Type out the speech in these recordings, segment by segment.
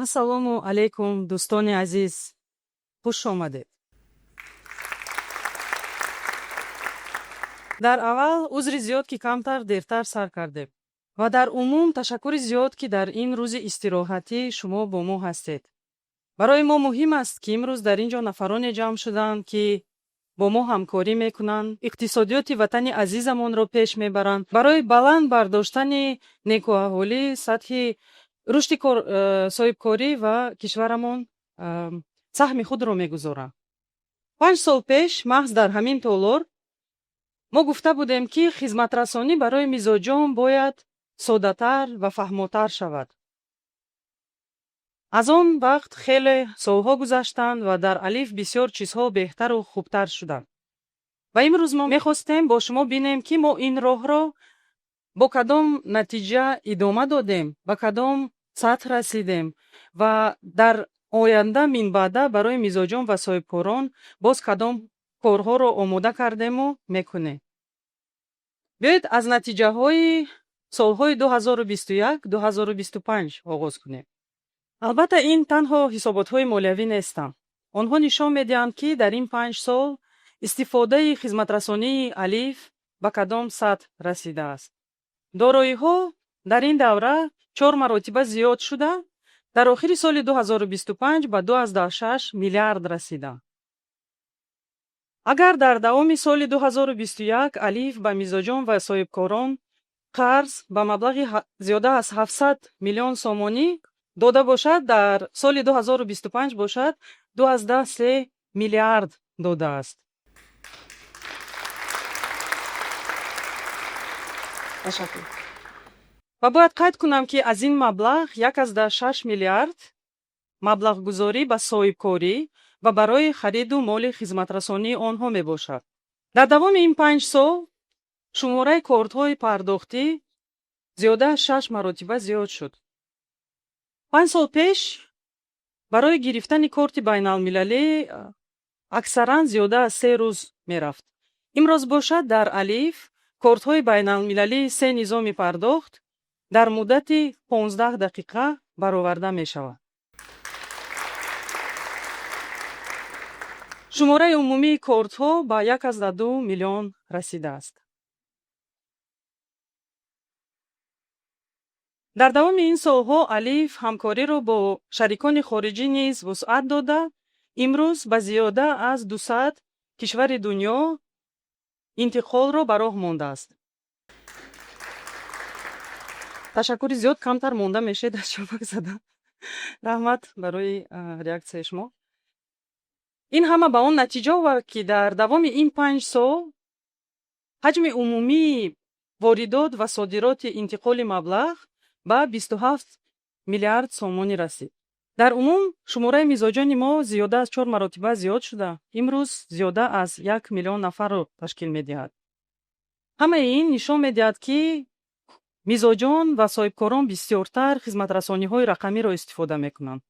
Ассалому алайкум, дӯстони азиз, хуш омадед. Дар аввал узри зиёд, ки камтар дертар сар кардем, ва дар умум ташаккури зиёд, ки дар ин рӯзи истироҳатӣ шумо бо мо ҳастед. Барои мо муҳим аст, ки имрӯз дар ин ҷо нафароне ҷамъ шуданд, ки бо мо ҳамкорӣ мекунанд, иқтисодиёти ватани азизамонро пеш мебаранд, барои баланд бардоштани некӯаҳолӣ, сатҳи рушди соҳибкорӣ ва кишварамон саҳми худро мегузоранд. 5 сол пеш маҳз дар ҳамин толор мо гуфта будем, ки хизматрасонӣ барои мизоҷон бояд соддатар ва фаҳмотар шавад. Аз он вақт хеле солҳо гузаштанд ва дар Алиф бисёр чизҳо беҳтару хубтар шуданд. Ва имрӯз мо мехостем бо шумо бинем, ки мо ин роҳро бо кадом натиҷа идома додем, ба кадом сатҳ расидем ва дар оянда минбаъда барои мизоҷон ва соҳибкорон боз кадом корҳоро омода кардему мекунем. Биёед, аз натиҷаҳои солҳои 2021, 2025 оғоз кунем. Албатта, ин танҳо ҳисоботҳои молиявӣ нестанд. Онҳо нишон медиҳанд, ки дар ин 5 сол истифодаи хизматрасонии Алиф ба кадом сатҳ расидааст. Дороиҳо дар ин давра чор маротиба зиёд шуда, дар охири соли 2025 ба 2,6 миллиард расиданд. Агар дар давоми соли 2021 Алиф ба мизоҷон ва соҳибкорон қарз ба маблағи зиёда аз 700 миллион сомонӣ дода бошад, дар соли 2025 бошад 2,3 миллиард додааст. Ташаккур. Ва бояд қайд кунам, ки аз ин маблағ 1,6 миллиард маблағгузорӣ ба соҳибкорӣ ва барои хариду моли хизматрасонии онҳо мебошад. Дар давоми ин 5 сол шумораи кортҳои пардохтӣ зиёда аз шаш маротиба зиёд шуд. 5 сол пеш барои гирифтани корти байналмилалӣ аксаран зиёда аз 3 рӯз мерафт. Имрӯз бошад дар Алиф кортҳои байналмилалии се низоми пардохт дар муддати 15 дақиқа бароварда мешавад. Шумораи умумии кортҳо ба 1,2 миллион расидааст. Дар давоми ин солҳо Алиф ҳамкориро бо шарикони хориҷӣ низ вусъат дода, имрӯз ба зиёда аз 200 кишвари дунё интиқолро ба роҳ мондааст. Ташаккури зиёд. Камтар монда мешед аз чапак задан. Раҳмат барои реаксияи шумо. Ин ҳама ба он натиҷа овард, ки дар давоми ин 5 сол ҳаҷми умумии воридот ва содироти интиқоли маблағ ба 27 миллиард сомонӣ расид. Дар умум шумораи мизоҷони мо зиёда аз чор маротиба зиёд шуда, имрӯз зиёда аз 1 миллион нафарро ташкил медиҳад. Ҳамаи ин нишон медиҳад, ки мизоҷон ва соҳибкорон бисёртар хизматрасониҳои рақамиро истифода мекунанд,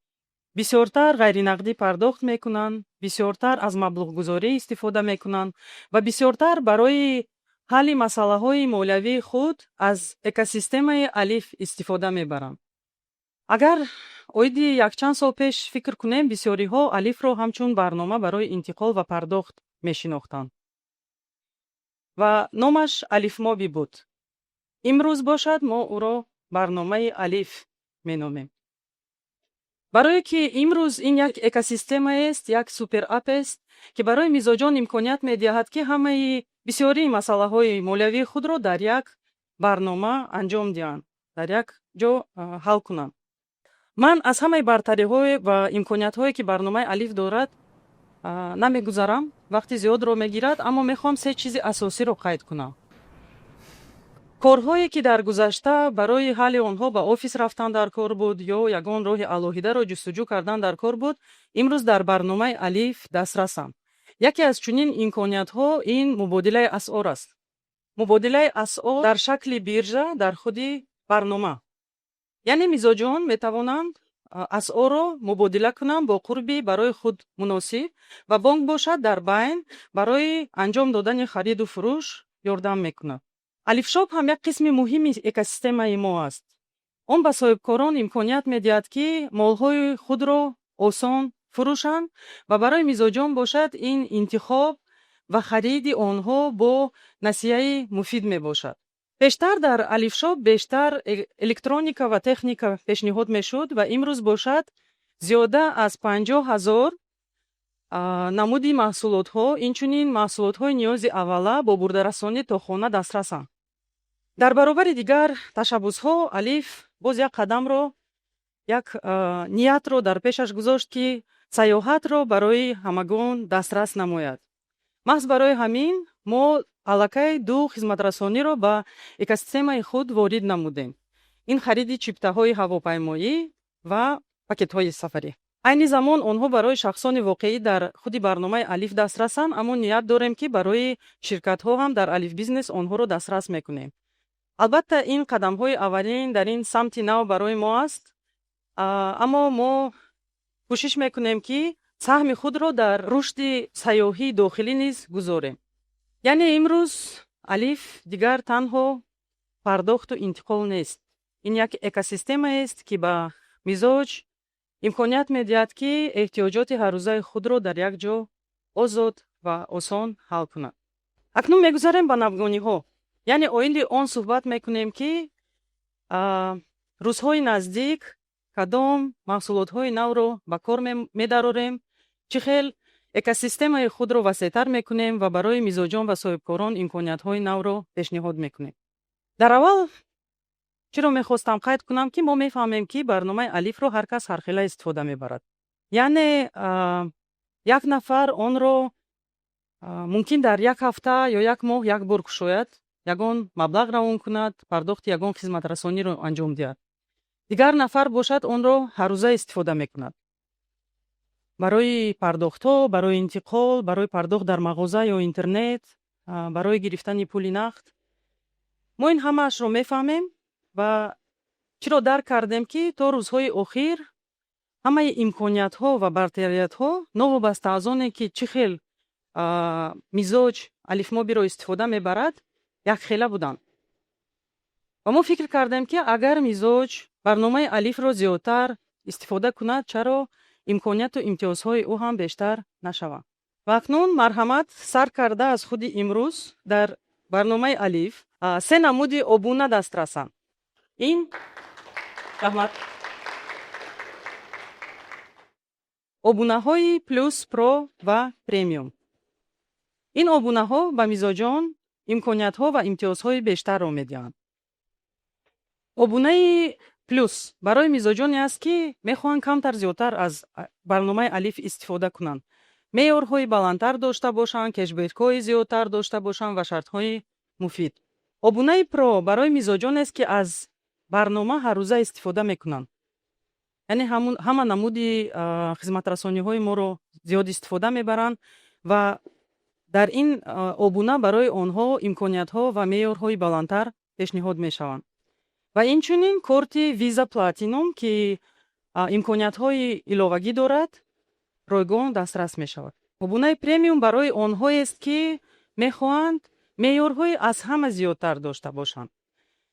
бисёртар ғайринақдӣ пардохт мекунанд, бисёртар аз маблуғгузорӣ истифода мекунанд ва бисёртар барои ҳалли масъалаҳои молиявии худ аз экосистемаи Алиф истифода мебаранд. Агар оиди якчанд сол пеш фикр кунем, бисёриҳо Алифро ҳамчун барнома барои интиқол ва пардохт мешинохтанд ва номаш Алифмоби буд. Имрӯз бошад мо ӯро барномаи Алиф меномем, барое ки имрӯз ин як экосистемаест, як суперапест, ки барои мизоҷон имконият медиҳад, ки ҳамаи бисёрии масъалаҳои молиявии худро дар як барнома анҷом диҳанд, дар як ҷо ҳал кунанд. Ман аз ҳамаи бартариҳое ва имкониятҳое, ки барномаи Алиф дорад, намегузарам, вақти зиёдро мегирад, аммо мехоҳам се чизи асосиро қайд кунам. Корҳое, ки дар гузашта барои ҳалли онҳо ба офис рафтан дар кор буд ё ягон роҳи алоҳидаро ҷустуҷӯ кардан дар кор буд, имрӯз дар барномаи Алиф дастрасанд. Яке аз чунин имкониятҳо ин мубодилаи асъор аст, мубодилаи асъор дар шакли биржа дар худи барнома. Яъне мизоҷон метавонанд асъорро мубодила кунанд бо қурби барои худ муносиб ва бонк бошад дар байн барои анҷом додани хариду фурӯш ёрдам мекунад. Алифшоп ҳам як қисми муҳими экосистемаи мо аст. Он ба соҳибкорон имконият медиҳад, ки молҳои худро осон фурӯшанд, ва барои мизоҷон бошад, ин интихоб ва хариди онҳо бо насияи муфид мебошад. Пештар дар Алифшоп бештар электроника ва техника пешниҳод мешуд ва имрӯз бошад, зиёда аз 50 000 намуди маҳсулотҳо, инчунин маҳсулотҳои ниёзи аввала бо бурдарасонӣ то хона дастрасанд. Дар баробари дигар ташаббусҳо Алиф боз як қадамро, як ниятро дар пешаш гузошт, ки сайёҳатро барои ҳамагон дастрас намояд. Маҳз барои ҳамин мо аллакай ду хизматрасониро ба экосистемаи худ ворид намудем: ин хариди чиптаҳои ҳавопаймоӣ ва пакетҳои сафарӣ. Айни замон онҳо барои шахсони воқеӣ дар худи барномаи Алиф дастрасанд, аммо ният дорем, ки барои ширкатҳо ҳам дар Алиф Бизнес онҳоро дастрас мекунем. Албатта, ин қадамҳои аввалин дар ин самти нав барои мо аст, аммо мо кӯшиш мекунем, ки саҳми худро дар рушди сайёҳии дохилӣ низ гузорем. Яъне имрӯз Алиф дигар танҳо пардохту интиқол нест, ин як экосистемаест, ки ба мизоҷ имконият медиҳад, ки эҳтиёҷоти ҳаррӯзаи худро дар як ҷо озод ва осон ҳал кунад. Акнун мегузарем ба навгониҳо, яъне оиди он суҳбат мекунем, ки рӯзҳои наздик кадом маҳсулотҳои навро ба кор медарорем, чӣ хел экосистемаи худро васеътар мекунем ва барои мизоҷон ва соҳибкорон имкониятҳои навро пешниҳод мекунем. Дар аввал чиро мехостам қайд кунам, ки мо мефаҳмем, ки барномаи Алифро ҳар кас ҳархела истифода мебарад. Яъне як нафар онро мумкин дар як ҳафта ё як моҳ як бор кушояд, ягон маблағ равон кунад, пардохти ягон хизматрасониро анҷом диҳад. Дигар нафар бошад, онро ҳаррӯза истифода мекунад барои пардохтҳо, барои интиқол, барои пардохт дар мағоза ё интернет, барои гирифтани пули нақд. Мо ин ҳамаашро мефаҳмем ва чиро дарк кардем, ки то рӯзҳои охир ҳамаи имкониятҳо ва бартариятҳо, новобаста аз оне ки чӣ хел мизоҷ Алифмобиро истифода мебарад, якхела буданд. Ва мо фикр кардем, ки агар мизоҷ барномаи Алифро зиёдтар истифода кунад, чаро имконияту имтиёзҳои ӯ ҳам бештар нашаванд? Ва акнун марҳамат, сар карда аз худи имрӯз дар барномаи Алиф се намуди обуна дастрасанд. Ин, раҳмат, обунаҳои Плюс, Про ва Премиум. Ин обунаҳо ба мизоҷон имкониятҳо ва имтиёзҳои бештарро медиҳанд. Обунаи Плюс барои мизоҷоне аст, ки мехоҳанд камтар зиёдтар аз барномаи Алиф истифода кунанд, меъёрҳои баландтар дошта бошанд, кешбекҳои зиёдтар дошта бошанд ва шартҳои муфид. Обунаи Про барои мизоҷонест, ки аз барнома ҳаррӯза истифода мекунанд, яъне ҳама намуди хизматрасониҳои моро зиёд истифода мебаранд ва дар ин обуна барои онҳо имкониятҳо ва меъёрҳои баландтар пешниҳод мешаванд. Ва инчунин корти Виза Платинум, ки имкониятҳои иловагӣ дорад, ройгон дастрас мешавад. Обунаи Премиум барои онҳоест, ки мехоҳанд меъёрҳои аз ҳама зиёдтар дошта бошанд.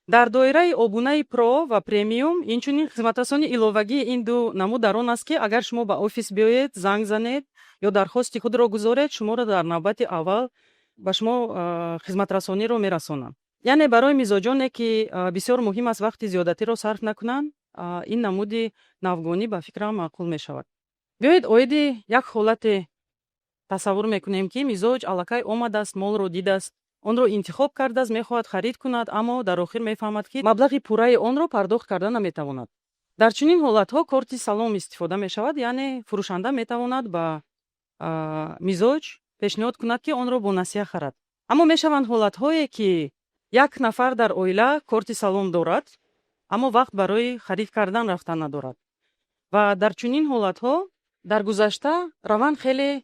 Дар доираи обунаи Про ва Премиум инчунин хизматрасонии иловагии ин ду намуд дар он аст, ки агар шумо ба офис биёед, занг занед ё дархости худро гузоред, шуморо дар навбати аввал ба шумо хизматрасониро мерасонанд. Яъне барои мизоҷоне, ки бисёр муҳим аст вақти зиёдатиро сарф накунанд, ин намуди навгонӣ, ба фикрам, маъқул мешавад. Биёед, оиди як ҳолате тасаввур мекунем, ки мизоҷ аллакай омадааст, молро дидааст, онро интихоб кардааст, мехоҳад харид кунад, аммо дар охир мефаҳмад, ки маблағи пурраи онро пардохт карда наметавонад. Дар чунин ҳолатҳо корти Салом истифода мешавад, яъне фурӯшанда метавонад ба мизоҷ пешниҳод кунад, ки онро бо насия харад. Аммо мешаванд ҳолатҳое, ки як нафар дар оила корти Салом дорад, аммо вақт барои харид кардан рафтан надорад. Ва дар чунин ҳолатҳо дар гузашта раванд хеле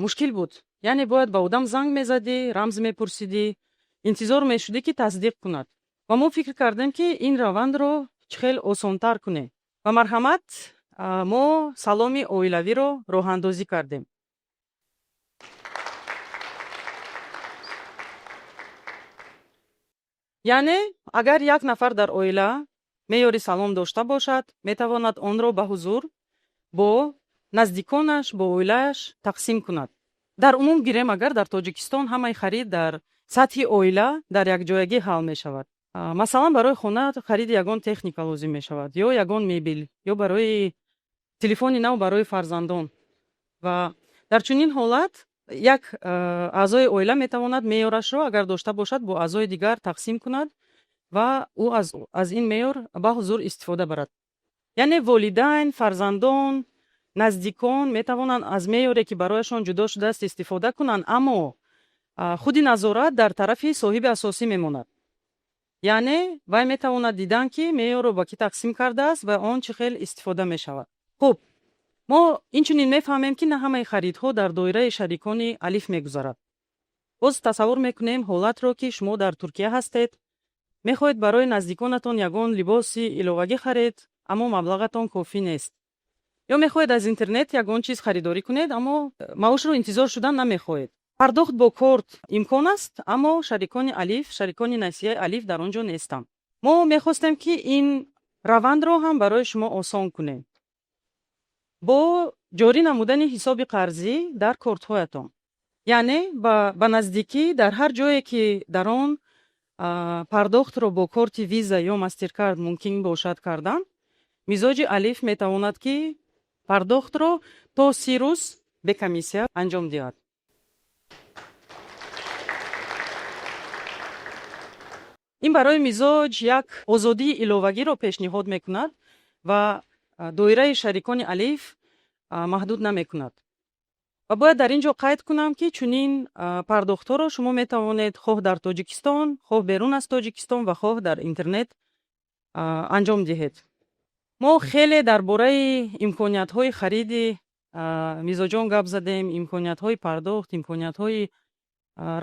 мушкил буд, яъне бояд ба одам занг мезадӣ, рамз мепурсидӣ, интизор мешудӣ, ки тасдиқ кунад. Ва мо фикр кардем, ки ин равандро чӣ хел осонтар кунем. Ва марҳамат, мо Саломи оилавиро роҳандозӣ кардем. Яъне агар як нафар дар оила Меъёри салом дошта бошад, метавонад онро ба ҳузур бо наздиконаш, бо оилааш тақсим кунад. Дар умум гирем агар, дар Тоҷикистон ҳамаи харид дар сатҳи оила дар якҷоягӣ ҳал мешавад. Масалан, барои хона хариди ягон техника лозим мешавад, ё ягон мебел, ё барои телефони нав барои фарзандон. Ва дар чунин ҳолат як аъзои оила метавонад меъёрашро, агар дошта бошад, бо аъзои дигар тақсим кунад ва ӯ аз ин меъёр ба ҳузур истифода барад. Яъне волидайн, фарзандон, наздикон метавонанд аз меъёре, ки барояшон ҷудо шудааст, истифода кунанд, аммо худи назорат дар тарафи соҳиби асосӣ мемонад. Яъне вай метавонад дидан, ки меъёрро ба кӣ тақсим кардааст ва он чӣ хел истифода мешавад. Хуб, мо инчунин мефаҳмем, ки на ҳамаи харидҳо дар доираи шарикони Алиф мегузарад. Боз тасаввур мекунем ҳолатро, ки шумо дар Туркия ҳастед, мехоҳед барои наздиконатон ягон либоси иловагӣ харед, аммо маблағатон кофӣ нест, ё мехоҳед аз интернет ягон чиз харидорӣ кунед, аммо маошро интизор шудан намехоҳед. Пардохт бо корт имкон аст, аммо шарикони Алиф, шарикони насияи Алиф дар он ҷо нестанд. Мо мехостем, ки ин равандро ҳам барои шумо осон кунем бо ҷорӣ намудани ҳисоби қарзӣ дар кортҳоятон. Яъне ба наздикӣ дар ҳар ҷое, ки дар он пардохтро бо корти Виза ё Мастеркард мумкин бошад кардан, мизоҷи Алиф метавонад, ки пардохтро то 30 рӯз бе комиссия анҷом диҳад. Ин барои мизоҷ як озодии иловагиро пешниҳод мекунад ва доираи шарикони Алиф маҳдуд намекунад. Ва бояд дар ин ҷо қайд кунам, ки чунин пардохтҳоро шумо метавонед хоҳ дар Тоҷикистон, хоҳ берун аз Тоҷикистон ва хоҳ дар интернет анҷом диҳед. Мо хеле дар бораи имкониятҳои хариди мизоҷон гап задем, имкониятҳои пардохт, имкониятҳои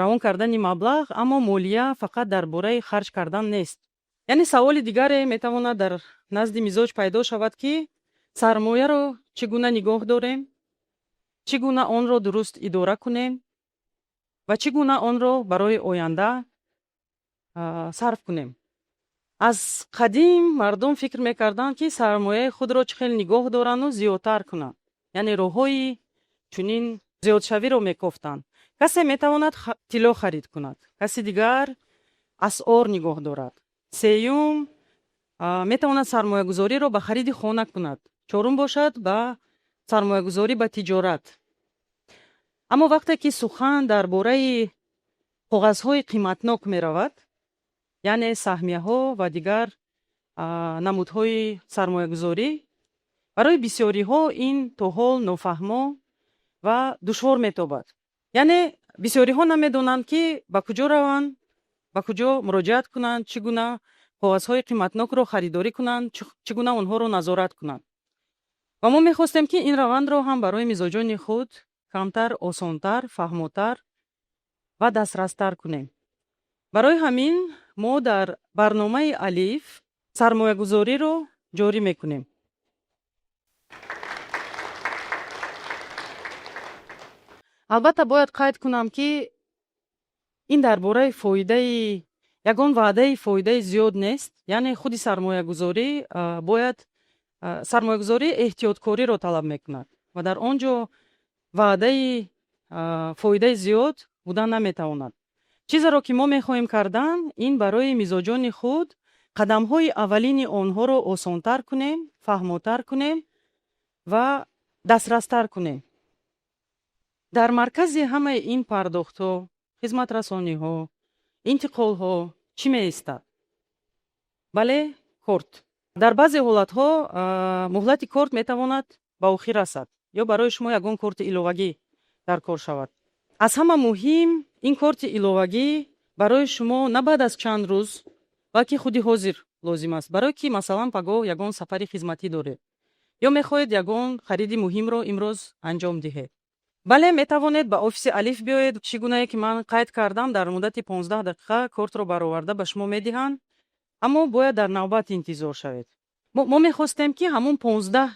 равон кардани маблағ, аммо молия фақат дар бораи харҷ кардан нест. Яъне саволи дигаре метавонад дар назди мизоҷ пайдо шавад, ки сармояро чӣ гуна нигоҳ дорем, чӣ гуна онро дуруст идора кунем ва чӣ гуна онро барои оянда сарф кунем. Аз қадим мардум фикр мекарданд, ки сармояи худро чӣ хел нигоҳ дорану зиёдтар кунанд, яъне роҳҳои чунин зиёдшавиро мекофтанд. Касе метавонад тилло харид кунад, каси дигар асъор нигоҳ дорад, сеюм метавонад сармоягузориро ба хариди хона кунад, чорум бошад, ба сармоягузорӣ ба тиҷорат. Аммо вақте ки сухан дар бораи коғазҳои қиматнок меравад, яъне саҳмияҳо ва дигар намудҳои сармоягузорӣ, барои бисёриҳо ин то ҳол нофаҳмо ва душвор метобад. Яъне бисёриҳо намедонанд, ки ба куҷо раванд, ба куҷо муроҷиат кунанд, чӣ гуна коғазҳои қиматнокро харидорӣ кунанд, чӣ гуна онҳоро назорат кунанд. Ва мо мехостем, ки ин равандро ҳам барои мизоҷони худ камтар осонтар, фаҳмотар ва дастрастар кунем. Барои ҳамин мо дар барномаи Алиф сармоягузориро ҷорӣ мекунем. Албатта, бояд қайд кунам, ки ин дар бораи фоидаи ягон ваъдаи фоидаи зиёд нест. Яъне худи сармоягузорӣ бояд сармоягузорӣ эҳтиёткориро талаб мекунад ва дар он ҷо ваъдаи фоидаи зиёд будан наметавонад. Чизеро, ки мо мехоҳем кардан, ин барои мизоҷони худ қадамҳои аввалини онҳоро осонтар кунем, фаҳмотар кунем ва дастрастар кунем. Дар маркази ҳамаи ин пардохтҳо, хизматрасониҳо, интиқолҳо чӣ меистад? Бале, корт. Дар баъзе ҳолатҳо муҳлати корт метавонад ба охир расад ё барои шумо ягон корти иловагӣ дар кор шавад. Аз ҳама муҳим, ин корти иловагӣ барои шумо на баъд аз чанд рӯз, балки худи ҳозир лозим аст, барое ки, масалан, пагоҳ ягон сафари хизматӣ доред ё мехоҳед ягон хариди муҳимро имрӯз анҷом диҳед. Бале, метавонед ба офиси Алиф биёед. Чӣ гунае ки ман қайд кардам, дар муддати 15 дақиқа кортро бароварда ба шумо медиҳанд, аммо бояд дар навбат интизор шавед. Мо мехостем, ки ҳамон 15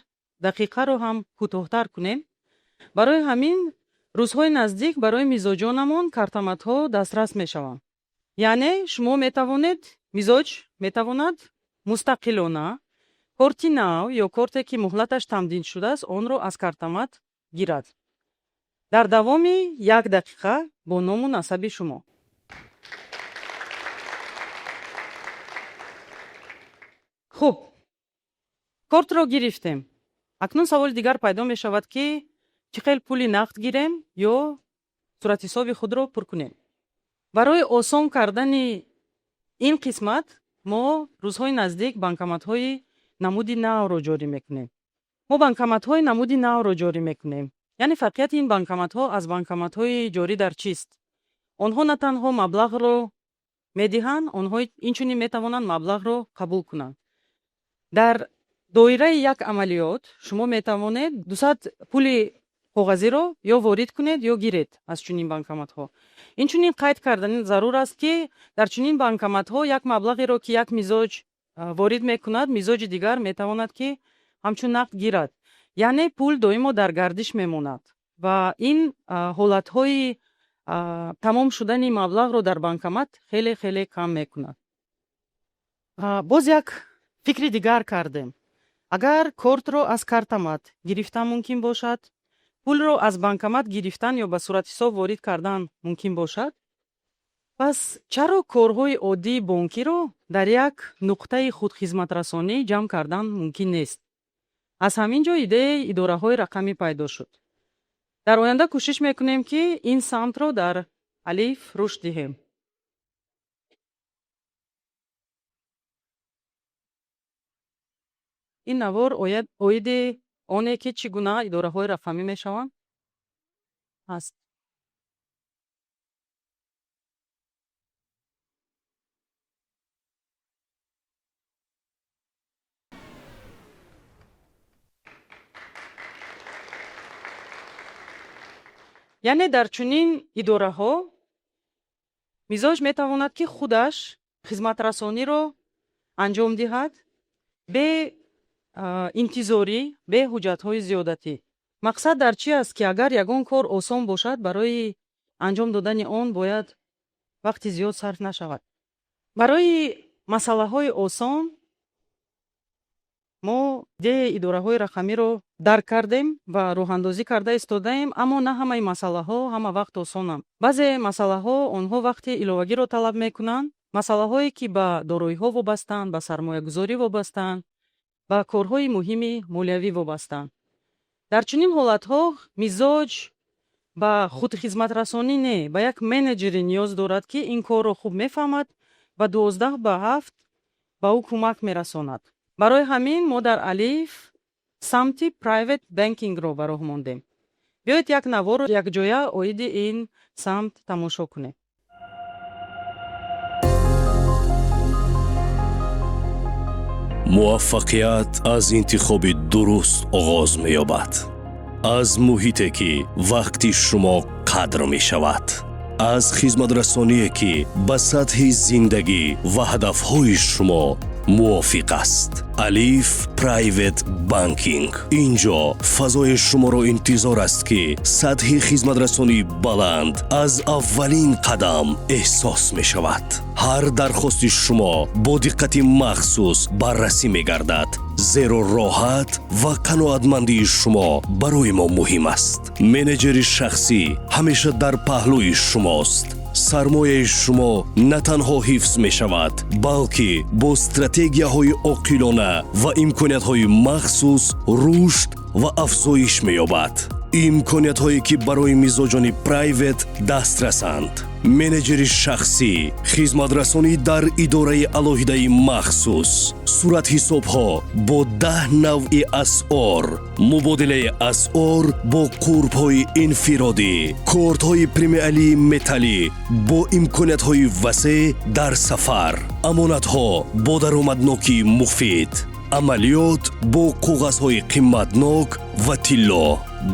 дақиқаро ҳам кӯтоҳтар кунем. Барои ҳамин рӯзҳои наздик барои мизоҷонамон картоматҳо дастрас мешаванд. Яъне шумо метавонед, мизоҷ метавонад Мустақилона корти нав ё корте, ки муҳлаташ тамдид шудааст, онро аз картомат гирад дар давоми як дақиқа бо ному насаби шумо. Хуб, кортро гирифтем. Акнун саволи дигар пайдо мешавад, ки чӣ хел пули нақд гирем ё суратҳисоби худро пур кунем. Барои осон кардани ин қисмат мо рӯзҳои наздик банкоматҳои намуди навро ҷорӣ мекунем. Мо банкоматҳои намуди навро ҷорӣ мекунем. Яъне фарқияти ин банкоматҳо аз банкоматҳои ҷорӣ дар чист? Онҳо на танҳо маблағро медиҳанд, онҳо инчунин метавонанд маблағро қабул кунанд. Дар доираи як амалиёт шумо метавонед 200 пули коғазиро ё ворид кунед, ё гиред аз чунин банкоматҳо. Инчунин қайд кардани зарур аст, ки дар чунин банкоматҳо як маблағеро, ки як мизоҷ ворид мекунад, мизоҷи дигар метавонад, ки ҳамчун нақд гирад. Яъне пул доимо дар гардиш мемонад ва ин ҳолатҳои тамом шудани маблағро дар банкомат хеле хеле кам мекунад. Боз як фикри дигар кардем. Агар кортро аз картомат гирифтан мумкин бошад, пулро аз банкомат гирифтан ё ба суратҳисоб ворид кардан мумкин бошад, пас чаро корҳои оддии бонкиро дар як нуқтаи худхизматрасонӣ ҷамъ кардан мумкин нест? Аз ҳамин ҷо идеяи идораҳои рақамӣ пайдо шуд. Дар оянда кӯшиш мекунем, ки ин самтро дар Алиф рушд диҳем. Ин навор оиди оне, ки чӣ гуна идораҳои рақамӣ мешаванд, аст. Яъне дар чунин идораҳо мизоҷ метавонад, ки худаш хизматрасониро анҷом диҳад бе интизорӣ, бе ҳуҷҷатҳои зиёдатӣ. Мақсад дар чи аст, ки агар ягон кор осон бошад, барои анҷом додани он бояд вақти зиёд сарф нашавад. Барои масъалаҳои осон мо идеяи идораҳои рақамиро дарк кардем ва роҳандозӣ карда истодаем, аммо на ҳамаи масъалаҳо ҳама вақт осонанд. Баъзе масъалаҳо онҳо вақти иловагиро талаб мекунанд, масъалаҳое, ки ба дороиҳо вобастаанд, ба сармоягузорӣ вобастаанд, ба корҳои муҳими молиявӣ вобастаанд. Дар чунин ҳолатҳо мизоҷ ба худхизматрасонӣ не, ба як менеҷере ниёз дорад, ки ин корро хуб мефаҳмад ва 12 ба 7 ба ӯ кӯмак мерасонад. Барои ҳамин мо дар Алиф самти private banking ро ба роҳ мондем. Биёед, як наворро якҷоя оиди ин самт тамошо кунем. Муваффақият аз интихоби дуруст оғоз меёбад, аз муҳите, ки вақти шумо қадр мешавад, аз хизматрасоние, ки ба сатҳи зиндагӣ ва ҳадафҳои шумо мувофиқ аст. Алиф Private Banking. Ин ҷо фазои шуморо интизор аст, ки сатҳи хизматрасонии баланд аз аввалин қадам эҳсос мешавад. Ҳар дархости шумо бо диққати махсус баррасӣ мегардад, зеро роҳат ва қаноатмандии шумо барои мо муҳим аст. Менеҷери шахсӣ ҳамеша дар паҳлӯи шумост. Сармояи шумо на танҳо ҳифз мешавад, балки бо стратегияҳои оқилона ва имкониятҳои махсус рушд ва афзоиш меёбад, имкониятҳое, ки барои мизоҷони private дастрасанд: менеҷери шахсӣ, хизматрасонӣ дар идораи алоҳидаи махсус, суратҳисобҳо бо 10 навъи асъор, мубодилаи асъор бо қурбҳои инфиродӣ, кортҳои премиалии металлӣ бо имкониятҳои васеъ дар сафар, амонатҳо бо даромаднокии муфид, амалиёт бо коғазҳои қиматнок ва тилло.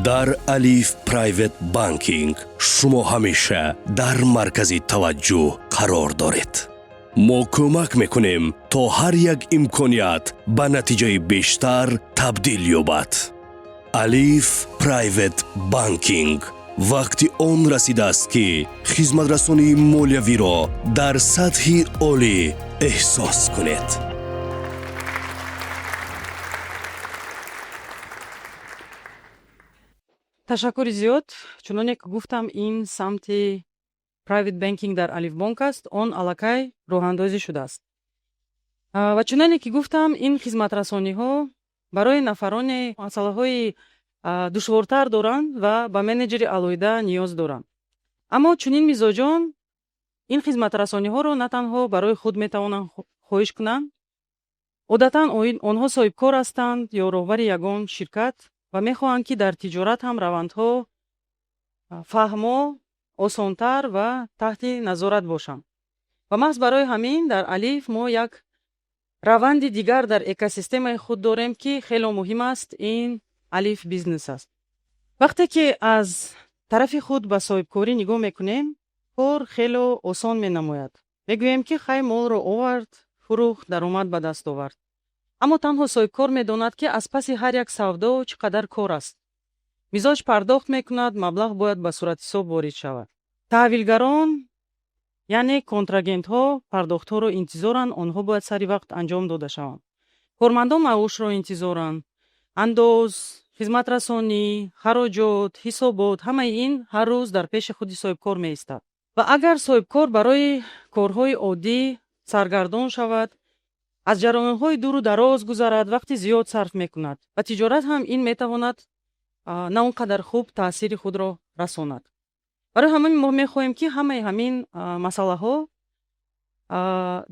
Дар Алиф Private Banking шумо ҳамеша дар маркази таваҷҷӯҳ қарор доред. Мо кӯмак мекунем, то ҳар як имконият ба натиҷаи бештар табдил ёбад. Алиф Private Banking. Вақти он расидааст, ки хизматрасонии молиявиро дар сатҳи олӣ эҳсос кунед. Ташаккури зиёд. Чуноне ки гуфтам, ин самти private banking дар Алифбонк аст, он аллакай роҳандозӣ шудааст. Ва чуноне ки гуфтам, ин хизматрасониҳо барои нафароне масъалаҳои душвортар доранд ва ба менеҷери алоҳида ниёз доранд. Аммо чунин мизоҷон ин хизматрасониҳоро на танҳо барои худ метавонанд хоҳиш кунанд. Одатан онҳо соҳибкор ҳастанд ё роҳбари ягон ширкат ва мехоҳанд, ки дар тиҷорат ҳам равандҳо фаҳмо, осонтар ва таҳти назорат бошанд. Ва маҳз барои ҳамин дар Алиф мо як раванди дигар дар экосистемаи худ дорем, ки хело муҳим аст. Ин Алиф Бизнес аст. Вақте ки аз тарафи худ ба соҳибкорӣ нигоҳ мекунем, кор хело осон менамояд. Мегӯем, ки хай, молро овард, фурӯхт, даромад ба даст овард. Аммо танҳо соҳибкор медонад, ки аз паси ҳар як савдо чӣ қадар кор аст. Мизоҷ пардохт мекунад, маблағ бояд ба суратҳисоб ворид шавад. Таҳвилгарон, яъне контрагентҳо, пардохтҳоро интизоранд, онҳо бояд сари вақт анҷом дода шаванд. Кормандон маошро интизоранд. Андоз, хизматрасонӣ, хароҷот, ҳисобот — ҳамаи ин ҳар рӯз дар пеши худи соҳибкор меистад. Ва агар соҳибкор барои корҳои оддӣ саргардон шавад, аз ҷараёнҳои дуру дароз гузарад, вақти зиёд сарф мекунад ва тиҷорат ҳам ин метавонад на он қадар хуб таъсири худро расонад. Барои ҳамин мо мехоҳем, ки ҳамаи ҳамин масъалаҳо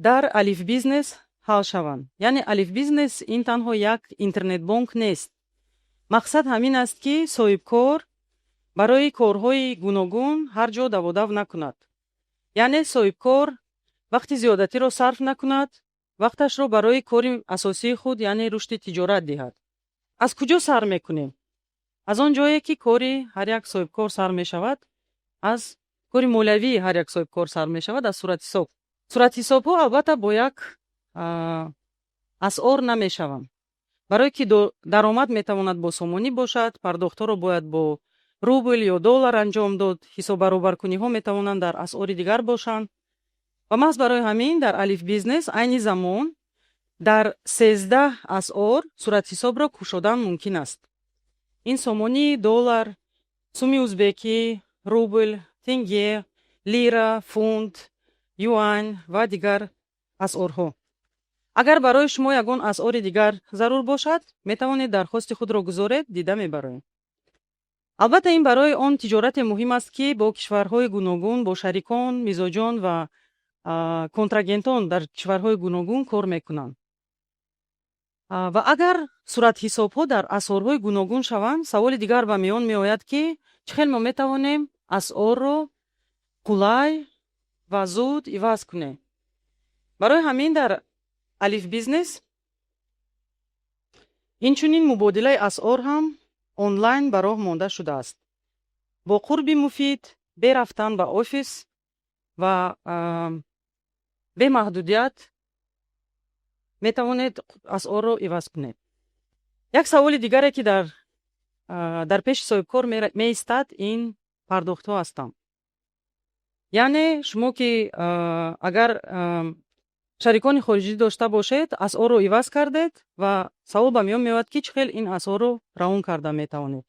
дар Алиф Бизнес ҳал шаванд. Яъне Алиф Бизнес ин танҳо як интернетбонк нест. Мақсад ҳамин аст, ки соҳибкор барои корҳои гуногун ҳар ҷо даводав накунад, яъне соҳибкор вақти зиёдатиро сарф накунад, вақташро барои кори асосии худ, яъне рушди тиҷорат диҳад. Аз куҷо сар мекунем? Аз он ҷое, ки кори ҳар як соҳибкор сар мешавад, аз кори молиявии ҳар як соҳибкор сар мешавад, аз суратҳисоб. Суратҳисобҳо албатта бо як асъор намешаванд, барое ки даромад метавонад бо сомонӣ бошад, пардохтҳоро бояд бо рубл ё доллар анҷом дод, ҳисоббаробаркуниҳо метавонанд дар асъори дигар бошанд. Ва маҳз барои ҳамин дар Алиф Бизнес айни замон дар 13 асъор суратҳисобро кушодан мумкин аст. Ин сомонӣ, доллар, суми узбекӣ, рубл, тенге, лира, фунт, юань ва дигар асъорҳо. Агар барои шумо ягон асъори дигар зарур бошад, метавонед дархости худро гузоред, дида мебароем. Албатта, ин барои он тиҷорате муҳим аст, ки бо кишварҳои гуногун, бо шарикон, мизоҷон ва контрагентон дар кишварҳои гуногун кор мекунанд. Ва агар суратҳисобҳо дар асъорҳои гуногун шаванд, саволи дигар ба миён меояд, ки чӣ хел мо метавонем асъорро қулай ва зуд иваз кунем. Барои ҳамин дар Алиф Бизнес инчунин мубодилаи асъор ҳам онлайн ба роҳ монда шудааст, бо қурби муфид, бе рафтан ба офис ва бемаҳдудият метавонед асъорро иваз кунед. Як саволи дигаре, ки дар пеши соҳибкор меистад, ин пардохтҳо ҳастанд. Яъне шумо ки агар шарикони хориҷӣ дошта бошед, асъорро иваз кардед ва савол ба миён меояд, ки чӣ хел ин асъорро равон карда метавонед.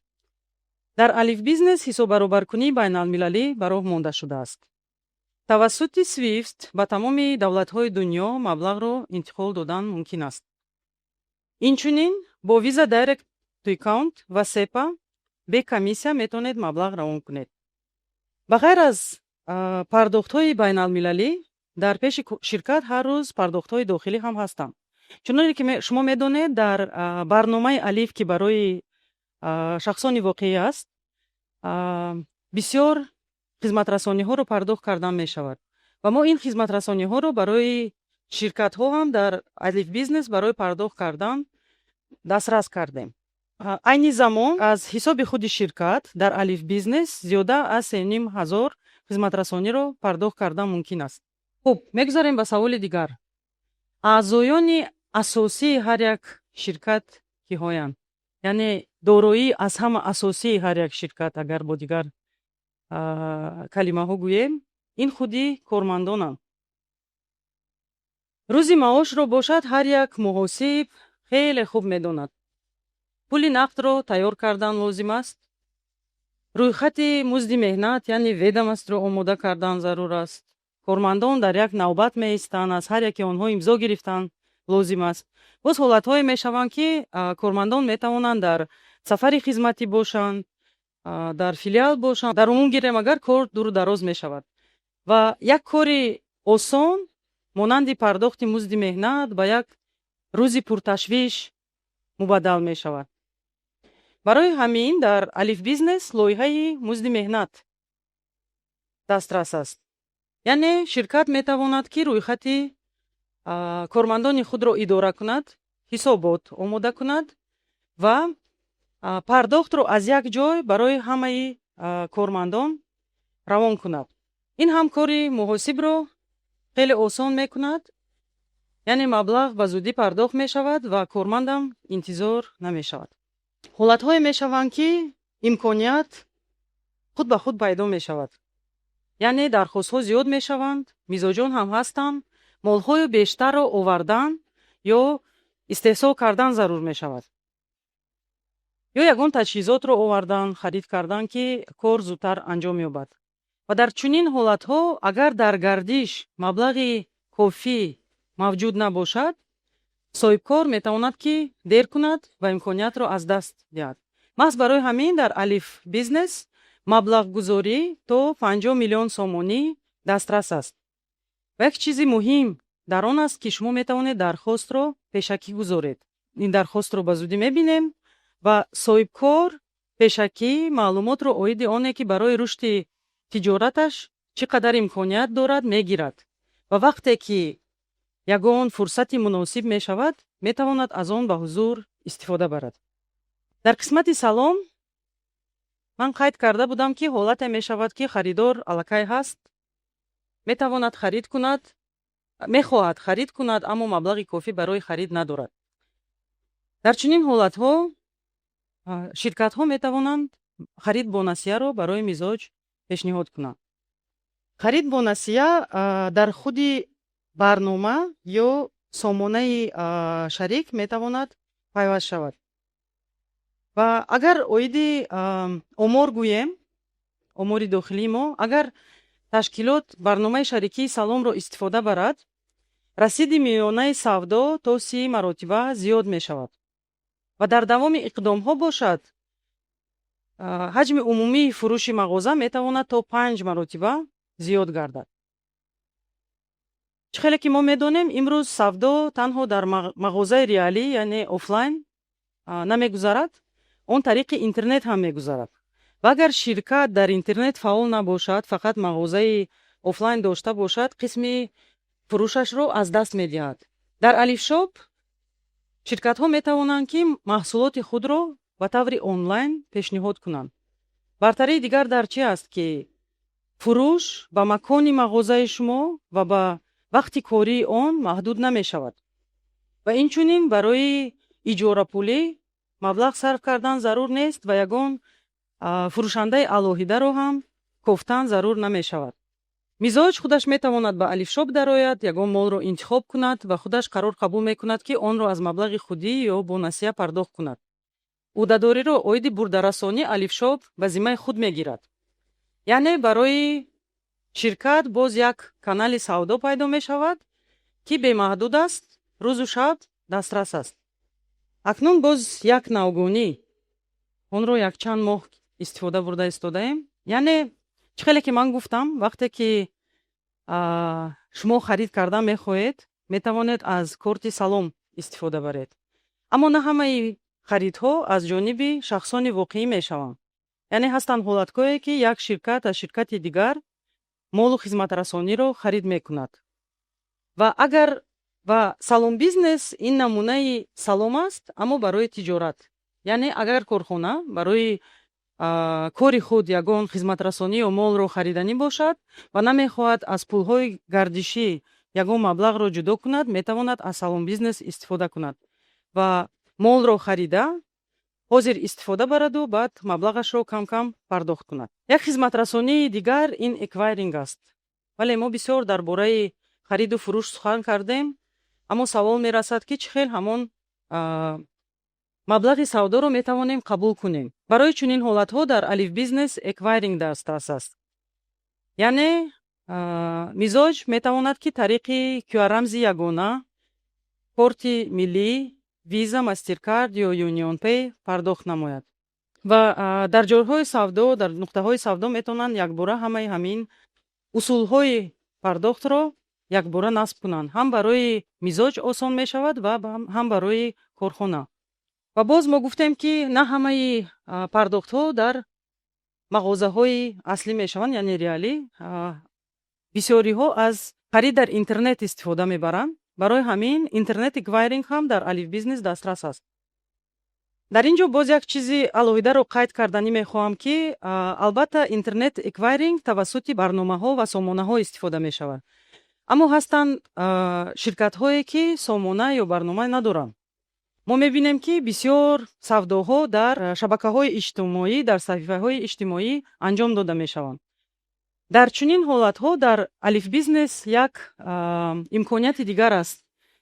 Дар Алиф Бизнес ҳисоббаробаркунии байналмилалӣ ба роҳ монда шудааст. Тавассути Свифт ба тамоми давлатҳои дунё маблағро интиқол додан мумкин аст. Инчунин бо Visa Direct to Account ва SEPA бе комиссия метавонед маблағ равон кунед. Ба ғайр аз пардохтҳои байналмилалӣ, дар пеши ширкат ҳар рӯз пардохтҳои дохилӣ ҳам ҳастанд. Чуноне ки шумо медонед, дар барномаи Алиф, ки барои шахсони воқеӣ аст, бисёр хизматрасониҳоро пардохт кардан мешавад ва мо ин хизматрасониҳоро барои ширкатҳо ҳам дар Алиф Бизнес барои пардохт кардан дастрас кардем. Айни замон аз ҳисоби худи ширкат дар Алиф Бизнес зиёда аз 3500 хизматрасониро пардохт кардан мумкин аст. Хуб, мегузарем ба саволи дигар. Аъзоёни асосии ҳар як ширкат киҳоянд? Яъне дороии аз ҳама асосии ҳар як ширкат, агар бо дигар калимаҳо гӯем, ин худи кормандонанд. Рӯзи маошро бошад, ҳар як муҳосиб хеле хуб медонад. Пули нақдро тайёр кардан лозим аст. Рӯйхати музди меҳнат, яъне ведомость ро омода кардан зарур аст. Кормандон дар як навбат меистанд, аз ҳар яке онҳо имзо гирифтан лозим аст. Боз ҳолатҳое мешаванд, ки кормандон метавонанд дар сафари хизматӣ бошанд, дар филиал бошанд. Дар умум гирем агар, кор дуру дароз мешавад ва як кори осон монанди пардохти музди меҳнат ба як рӯзи пурташвиш мубаддал мешавад. Барои ҳамин дар Алиф Бизнес лоиҳаи музди меҳнат дастрас аст, яъне ширкат метавонад, ки рӯйхати кормандони худро идора кунад, ҳисобот омода кунад ва пардохтро аз як ҷой барои ҳамаи кормандон равон кунад. Ин ҳам кори муҳосибро хеле осон мекунад, яъне маблағ ба зудӣ пардохт мешавад ва кормандам интизор намешавад. Ҳолатҳое мешаванд, ки имконият худ ба худ пайдо мешавад, яъне дархостҳо зиёд мешаванд, мизоҷон ҳам ҳастанд, молҳои бештарро овардан ё истеҳсол кардан зарур мешавад ё ягон таҷҳизотро овардан, харид кардан, ки кор зудтар анҷом ёбад. Ва дар чунин ҳолатҳо, агар дар гардиш маблағи кофӣ мавҷуд набошад, соҳибкор метавонад, ки дер кунад ва имкониятро аз даст диҳад. Маҳз барои ҳамин дар Алиф Бизнес маблағгузорӣ то 50 миллион сомонӣ дастрас аст. Ва як чизи муҳим дар он аст, ки шумо метавонед дархостро пешакӣ гузоред. Ин дархостро ба зудӣ мебинем ва соҳибкор пешакӣ маълумотро оиди оне, ки барои рушди тиҷораташ чӣ қадар имконият дорад, мегирад ва вақте ки ягон фурсати муносиб мешавад, метавонад аз он ба ҳузур истифода барад. Дар қисмати салом ман қайд карда будам, ки ҳолате мешавад, ки харидор аллакай ҳаст, метавонад харид кунад, мехоҳад харид кунад, аммо маблағи кофӣ барои харид надорад. Дар чунин ҳолатҳо ширкатҳо метавонанд харид бо насияро барои мизоҷ пешниҳод кунанд. Харид бо насия дар худи барнома ё сомонаи шарик метавонад пайваст шавад. Ва агар оиди омор гӯем, омори дохилии мо, агар ташкилот барномаи шарикии саломро истифода барад, расиди миёнаи савдо то 30 маротиба зиёд мешавад ва дар давоми иқдомҳо бошад, ҳаҷми умумии фурӯши мағоза метавонад то панҷ маротиба зиёд гардад. Чӣ хеле ки мо медонем, имрӯз савдо танҳо дар мағозаи реалӣ, яъне офлайн, намегузарад, он тариқи интернет ҳам мегузарад. Ва агар ширкат дар интернет фаъол набошад, фақат мағозаи офлайн дошта бошад, қисми фурӯшашро аз даст медиҳад. Дар Алифшоп ширкатҳо метавонанд, ки маҳсулоти худро ба таври онлайн пешниҳод кунанд. Бартарии дигар дар чи аст, ки фурӯш ба макони мағозаи шумо ва ба вақти кории он маҳдуд намешавад ва инчунин барои иҷорапулӣ маблағ сарф кардан зарур нест ва ягон фурӯшандаи алоҳидаро ҳам кофтан зарур намешавад. Мизоҷ худаш метавонад ба Алифшоп дарояд, ягон молро интихоб кунад ва худаш қарор қабул мекунад, ки онро аз маблағи худӣ ё бо насия пардохт кунад. Ӯҳдадориро оиди бурдарасонӣ Алифшоп ба зиммаи худ мегирад, яъне барои ширкат боз як канали савдо пайдо мешавад, ки бемаҳдуд аст, рӯзу шаб дастрас аст. Акнун боз як навгонӣ, онро якчанд моҳ истифода бурда истодаем. Яъне чӣ хеле ки ман гуфтам, вақте ки шумо харид кардан мехоҳед, метавонед аз корти салом истифода баред, аммо на ҳамаи харидҳо аз ҷониби шахсони воқеӣ мешаванд. Яъне ҳастанд ҳолатҳое, ки як ширкат аз ширкати дигар молу хизматрасониро харид мекунад. Ва агар ва Салом Бизнес ин намунаи салом аст, аммо барои тиҷорат. Яъне агар корхона барои кори худ ягон хизматрасонӣ ё молро хариданӣ бошад ва намехоҳад аз пулҳои гардишӣ ягон маблағро ҷудо кунад, метавонад аз Салом Бизнес истифода кунад ва молро харида, ҳозир истифода бараду баъд маблағашро кам кам пардохт кунад. Як хизматрасонии дигар ин эквайринг аст. Вале мо бисёр дар бораи хариду фурӯш сухан кардем, аммо савол мерасад, ки чӣ хел ҳамон Маблағи савдоро метавонем қабул кунем. Барои чунин ҳолатҳо дар Алиф Бизнес эквайринг дастрас аст, яъне мизоҷ метавонад, ки тариқи QR-рамзи ягона, корти миллӣ, Виза, Мастеркард ё ЮнионПей пардохт намояд ва дар ҷойҳои савдо, дар нуқтаҳои савдо метавонанд якбора ҳамаи ҳамин усулҳои пардохтро якбора насб кунанд. Ҳам барои мизоҷ осон мешавад ва ҳам барои корхона. Ва боз мо гуфтем, ки на ҳамаи пардохтҳо дар мағозаҳои аслӣ мешаванд, яъне реалӣ. Бисёриҳо аз харид дар интернет истифода мебаранд. Барои ҳамин интернет эквайринг ҳам дар Алиф Бизнес дастрас аст. Дар ин ҷо боз як чизи алоҳидаро қайд карданӣ мехоҳам, ки албатта интернет эквайринг тавассути барномаҳо ва сомонаҳо истифода мешавад, аммо ҳастанд ширкатҳое, ки сомона ё барнома надоранд. Мо мебинем, ки бисёр савдоҳо дар шабакаҳои иҷтимоӣ, дар саҳифаҳои иҷтимоӣ анҷом дода мешаванд. Дар чунин ҳолатҳо дар Алиф Бизнес як имконияти дигар аст,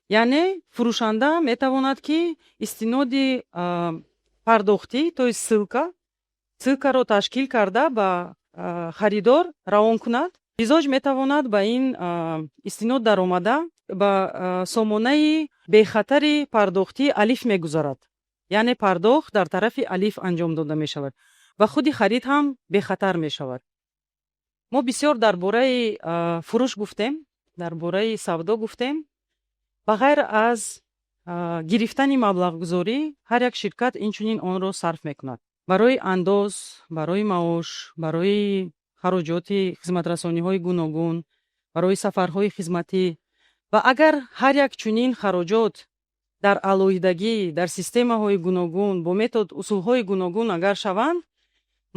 яъне фурӯшанда метавонад, ки истиноди пардохтӣ, то есть ссылкаро ташкил карда, ба харидор равон кунад. Мизоҷ метавонад ба ин истинод даромада, ба сомонаи бехатари пардохтии Алиф мегузарад, яъне пардохт дар тарафи Алиф анҷом дода мешавад ва худи харид ҳам бехатар мешавад. Мо бисёр дар бораи фурӯш гуфтем, дар бораи савдо гуфтем. Ба ғайр аз гирифтани маблағгузорӣ, ҳар як ширкат инчунин онро сарф мекунад барои андоз, барои маош, барои хароҷоти хизматрасониҳои гуногун, барои сафарҳои хизматӣ. Ва агар ҳар як чунин хароҷот дар алоҳидагӣ, дар системаҳои гуногун, бо метод, усулҳои гуногун агар шаванд,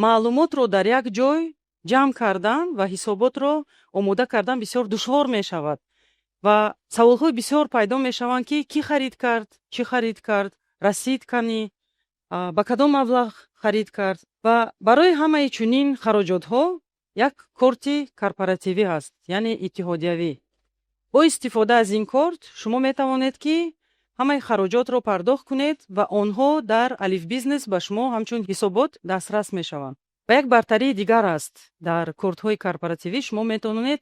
маълумотро дар як ҷой ҷамъ кардан ва ҳисоботро омода кардан бисёр душвор мешавад ва саволҳои бисёр пайдо мешаванд, ки кӣ харид кард, чӣ харид кард, расид канӣ, ба кадом маблағ харид кард. Ва барои ҳамаи чунин хароҷотҳо як корти корпоративӣ ҳаст, яъне иттиҳодиявӣ. Бо истифода аз ин корт шумо метавонед, ки ҳамаи хароҷотро пардохт кунед ва онҳо дар Алиф Бизнес ба шумо ҳамчун ҳисобот дастрас мешаванд. Ва як бартарии дигар аст: дар кортҳои корпоративӣ шумо метавонед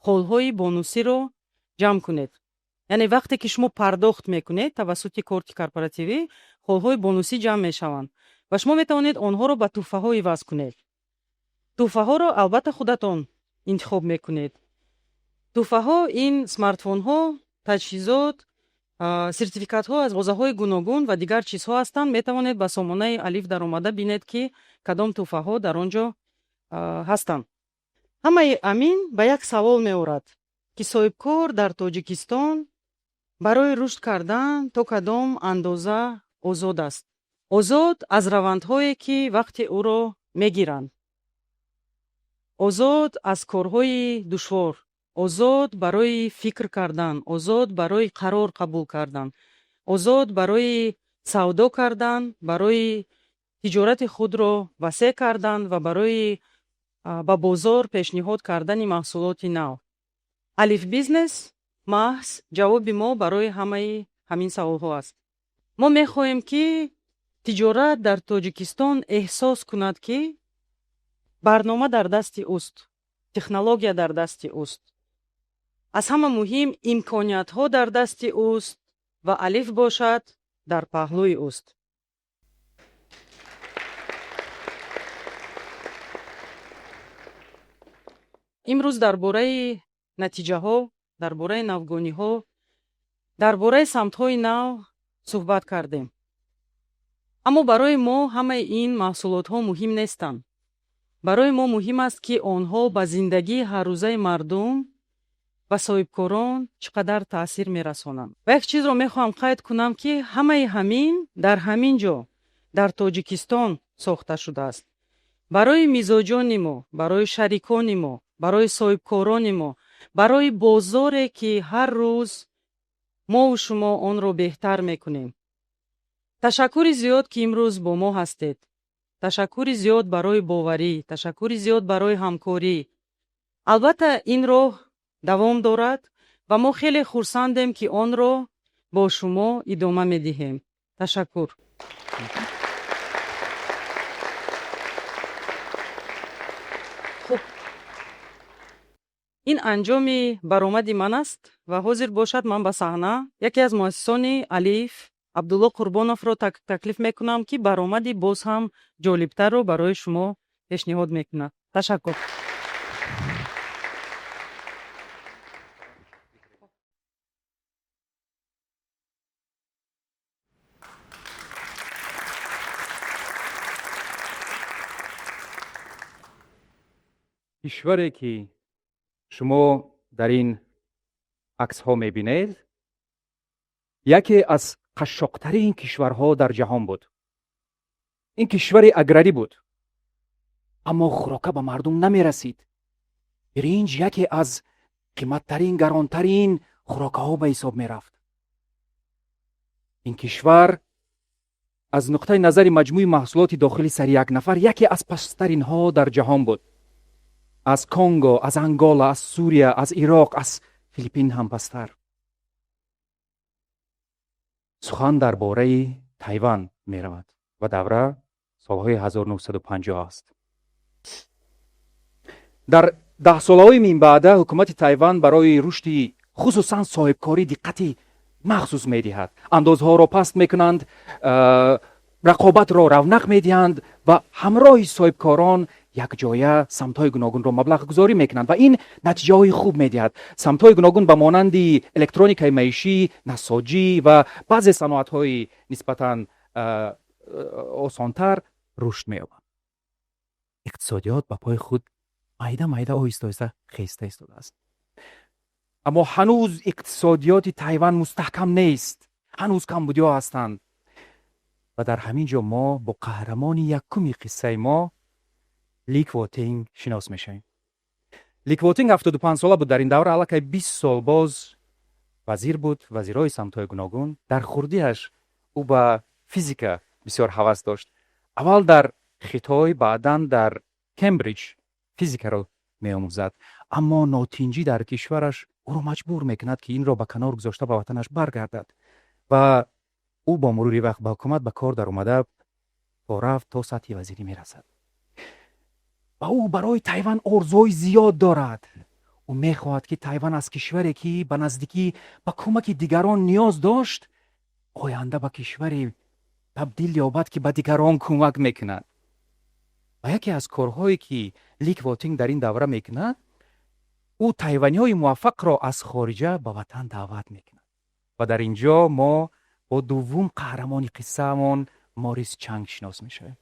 холҳои бонусиро ҷамъ кунед, яъне вақте ки шумо пардохт мекунед тавассути корти корпоративӣ, холҳои бонусӣ ҷамъ мешаванд ва шумо метавонед онҳоро ба тӯҳфаҳо иваз кунед. Тӯҳфаҳоро албатта худатон интихоб мекунед. Тӯҳфаҳо ин смартфонҳо, таҷҳизот, сертификатҳо аз мағозаҳои гуногун ва дигар чизҳо ҳастанд. Метавонед ба сомонаи Алиф даромада бинед, ки кадом тӯҳфаҳо дар он ҷо ҳастанд. Ҳамаи ҳамин ба як савол меорад, ки соҳибкор дар Тоҷикистон барои рушд кардан то кадом андоза озод аст? Озод аз равандҳое, ки вақти ӯро мегиранд, озод аз корҳои душвор, озод барои фикр кардан, озод барои қарор қабул кардан, озод барои савдо кардан, барои тиҷорати худро васеъ кардан ва барои ба бозор пешниҳод кардани маҳсулоти нав. Алиф Бизнес маҳз ҷавоби мо барои ҳамаи ҳамин саволҳо аст. Мо мехоҳем, ки тиҷорат дар Тоҷикистон эҳсос кунад, ки барнома дар дасти ӯст, технология дар дасти ӯст, аз ҳама муҳим имкониятҳо дар дасти ӯст ва Алиф бошад дар паҳлӯи ӯст. Имрӯз дар бораи натиҷаҳо, дар бораи навгониҳо, дар бораи самтҳои нав суҳбат кардем, аммо барои мо ҳамаи ин маҳсулотҳо муҳим нестанд. Барои мо муҳим аст, ки онҳо ба зиндагии ҳаррӯзаи мардум ва соҳибкорон чӣ қадар таъсир мерасонанд. Ва як чизро мехоҳам қайд кунам, ки ҳамаи ҳамин дар ҳамин ҷо, дар Тоҷикистон сохта шудааст барои мизоҷони мо, барои шарикони мо, барои соҳибкорони мо, барои бозоре, ки ҳар рӯз мову шумо онро беҳтар мекунем. Ташаккури зиёд, ки имрӯз бо мо ҳастед. Ташаккури зиёд барои боварӣ, ташаккури зиёд барои ҳамкорӣ. Албатта, ин роҳ давом дорад ва мо хеле хурсандем, ки онро бо шумо идома медиҳем. Ташаккур. Хуб, ин анҷоми баромади ман аст ва ҳозир бошад, ман ба саҳна яке аз муассисони Алиф, Абдулло Қурбоновро таклиф мекунам, ки баромади боз ҳам ҷолибтарро барои шумо пешниҳод мекунад. Ташаккур. Кишваре, ки шумо дар ин аксҳо мебинед, яке аз қашшоқтарин кишварҳо дар ҷаҳон буд. Ин кишвари аграрӣ буд, аммо хӯрока ба мардум намерасид. Биринҷ яке аз қиматтарин, гаронтарин хӯрокаҳо ба ҳисоб мерафт. Ин кишвар аз нуқтаи назари маҷмӯи маҳсулоти дохили сари як нафар яке аз пасттаринҳо дар ҷаҳон буд. Аз Конго, аз Ангола, аз Сурия, аз Ироқ, аз Филиппин ҳам пасттар. Сухан дар бораи Тайван меравад ва давра солҳои 1950 аст. Дар даҳсолаҳои минбаъда ҳукумати Тайван барои рушди хусусан соҳибкорӣ диққати махсус медиҳад. Андозҳоро паст мекунанд, рақобатро равнақ медиҳанд ва ҳамроҳи соҳибкорон якҷоя самтҳои гуногунро маблағгузорӣ мекунанд ва ин натиҷаҳои хуб медиҳад. Самтҳои гуногун ба монанди электроникаи маишӣ, насоҷӣ ва баъзе саноатҳои нисбатан осонтар рушд меёбанд. Иқтисодиёт ба пои худ майда майда, оҳиста оҳиста хеста истодааст, аммо ҳанӯз иқтисодиёти Тайван мустаҳкам нест, ҳанӯз камбудиҳо ҳастанд. Ва дар ҳамин ҷо мо бо қаҳрамони якуми қиссаи мо, Ли Квотинг, шинос мешавем. Ли Квотинг 75сола буд дар ин давра, аллакай 20 сол боз вазир буд, вазирҳои самтҳои гуногун. Дар хурдиаш ӯ ба физика бисёр ҳавас дошт. Аввал дар Хитой, баъдан дар Кембриҷ физикаро меомӯзад, аммо нотинҷӣ дар кишвараш ӯро маҷбур мекунад, ки инро ба канор гузошта, ба ватанаш баргардад. Ва ӯ бо мурури вақт ба ҳукумат ба кор даромада, то рафт то сатҳи вазирӣ мерасад. Ва ӯ барои Тайван орзуҳои зиёд дорад. Ӯ мехоҳад, ки Тайван аз кишваре, ки ба наздикӣ ба кӯмаки дигарон ниёз дошт, оянда ба кишваре табдил ёбад, ки ба дигарон кӯмак мекунад. Ва яке аз корҳое, ки Ли Квотинг дар ин давра мекунад, ӯ тайваниҳои муваффақро аз хориҷа ба ватан даъват мекунад. Ва дар ин ҷо мо бо дуввум қаҳрамони қиссаамон, Морис Чанг, шинос мешавем.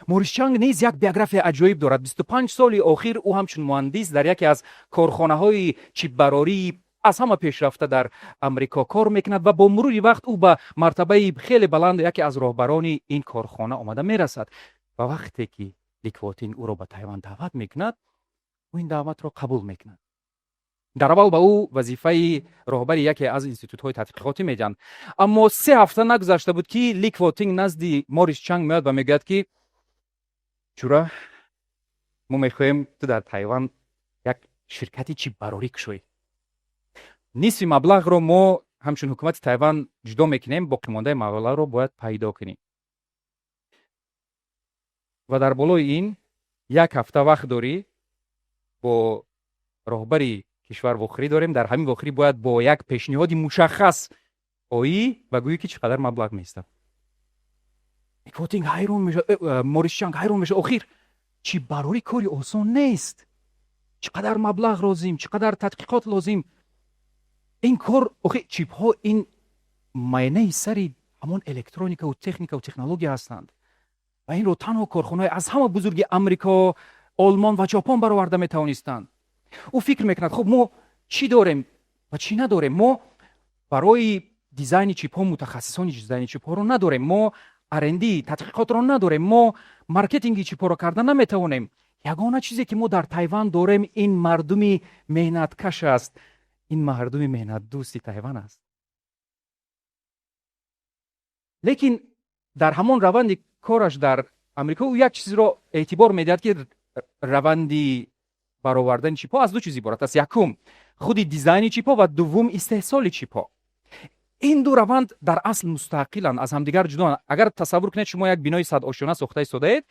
Морис Чанг низ як биографияи аҷоиб дорад. 25 соли охир ӯ ҳамчун муҳандис дар яке аз корхонаҳои чипбарории аз ҳама пешрафта дар Амрико кор мекунад ва бо мурури вақт ӯ ба мартабаи хеле баланд, яке аз роҳбарони ин корхона омада мерасад. Ва вақте ки Ли Квотинг ӯро ба Тайван даъват мекунад, ӯ ин даъватро қабул мекунад. Дар аввал ба ӯ вазифаи роҳбари яке аз институтҳои тадқиқотӣ медиҳанд, аммо 3 ҳафта нагузашта буд, ки Ли Квотинг назди Морис Чанг меояд ва мегӯяд, ки ҷура, мо мехоҳем ту дар Тайван як ширкати чипбарорӣ кушоӣ. Нисфи маблағро мо ҳамчун ҳукумати Тайван ҷудо мекунем, боқимондаи маблағро бояд пайдо кунӣ. Ва дар болои ин як ҳафта вақт дорӣ, бо роҳбари кишвар вохӯрӣ дорем. Дар ҳамин вохӯрӣ бояд бо як пешниҳоди мушаххас оӣ ва гӯӣ, ки чӣ қадар маблағ меистад. Квотинг ҳайрон мешавад, Морис Чанг ҳайрон мешавад. Охир чипбарорӣ кори осон нест. Чӣ қадар маблағ лозим, чӣ қадар тадқиқот лозим. Ин кор, охир чипҳо ин майнаи сари ҳамон электроникаву техникаву технология ҳастанд ва инро танҳо корхонаҳои аз ҳама бузурги Амрико, Олмон ва Ҷопон бароварда метавонистанд. Ӯ фикр мекунад: хуб, мо чӣ дорем ва чӣ надорем? Мо барои дизайни чипҳо мутахассисони дизайни чипҳоро надорем, мо R&D тадқиқотро надорем, мо маркетинги чипҳоро карда наметавонем. Ягона чизе, ки мо дар Тайван дорем, ин мардуми меҳнаткаш аст, ин мардуми меҳнатдӯсти Тайван аст. Лекин дар ҳамон раванди кораш дар Амрико ӯ як чизро эътибор медиҳад, ки раванди баровардани чипҳо аз ду чиз иборат аст: якум, худи дизайни чипҳо ва дуввум, истеҳсоли чипҳо. Ин ду раванд дар асл мустақиланд, аз ҳамдигар ҷудоанд. Агар тасаввур кунед, шумо як бинои садошёна сохта истодаед,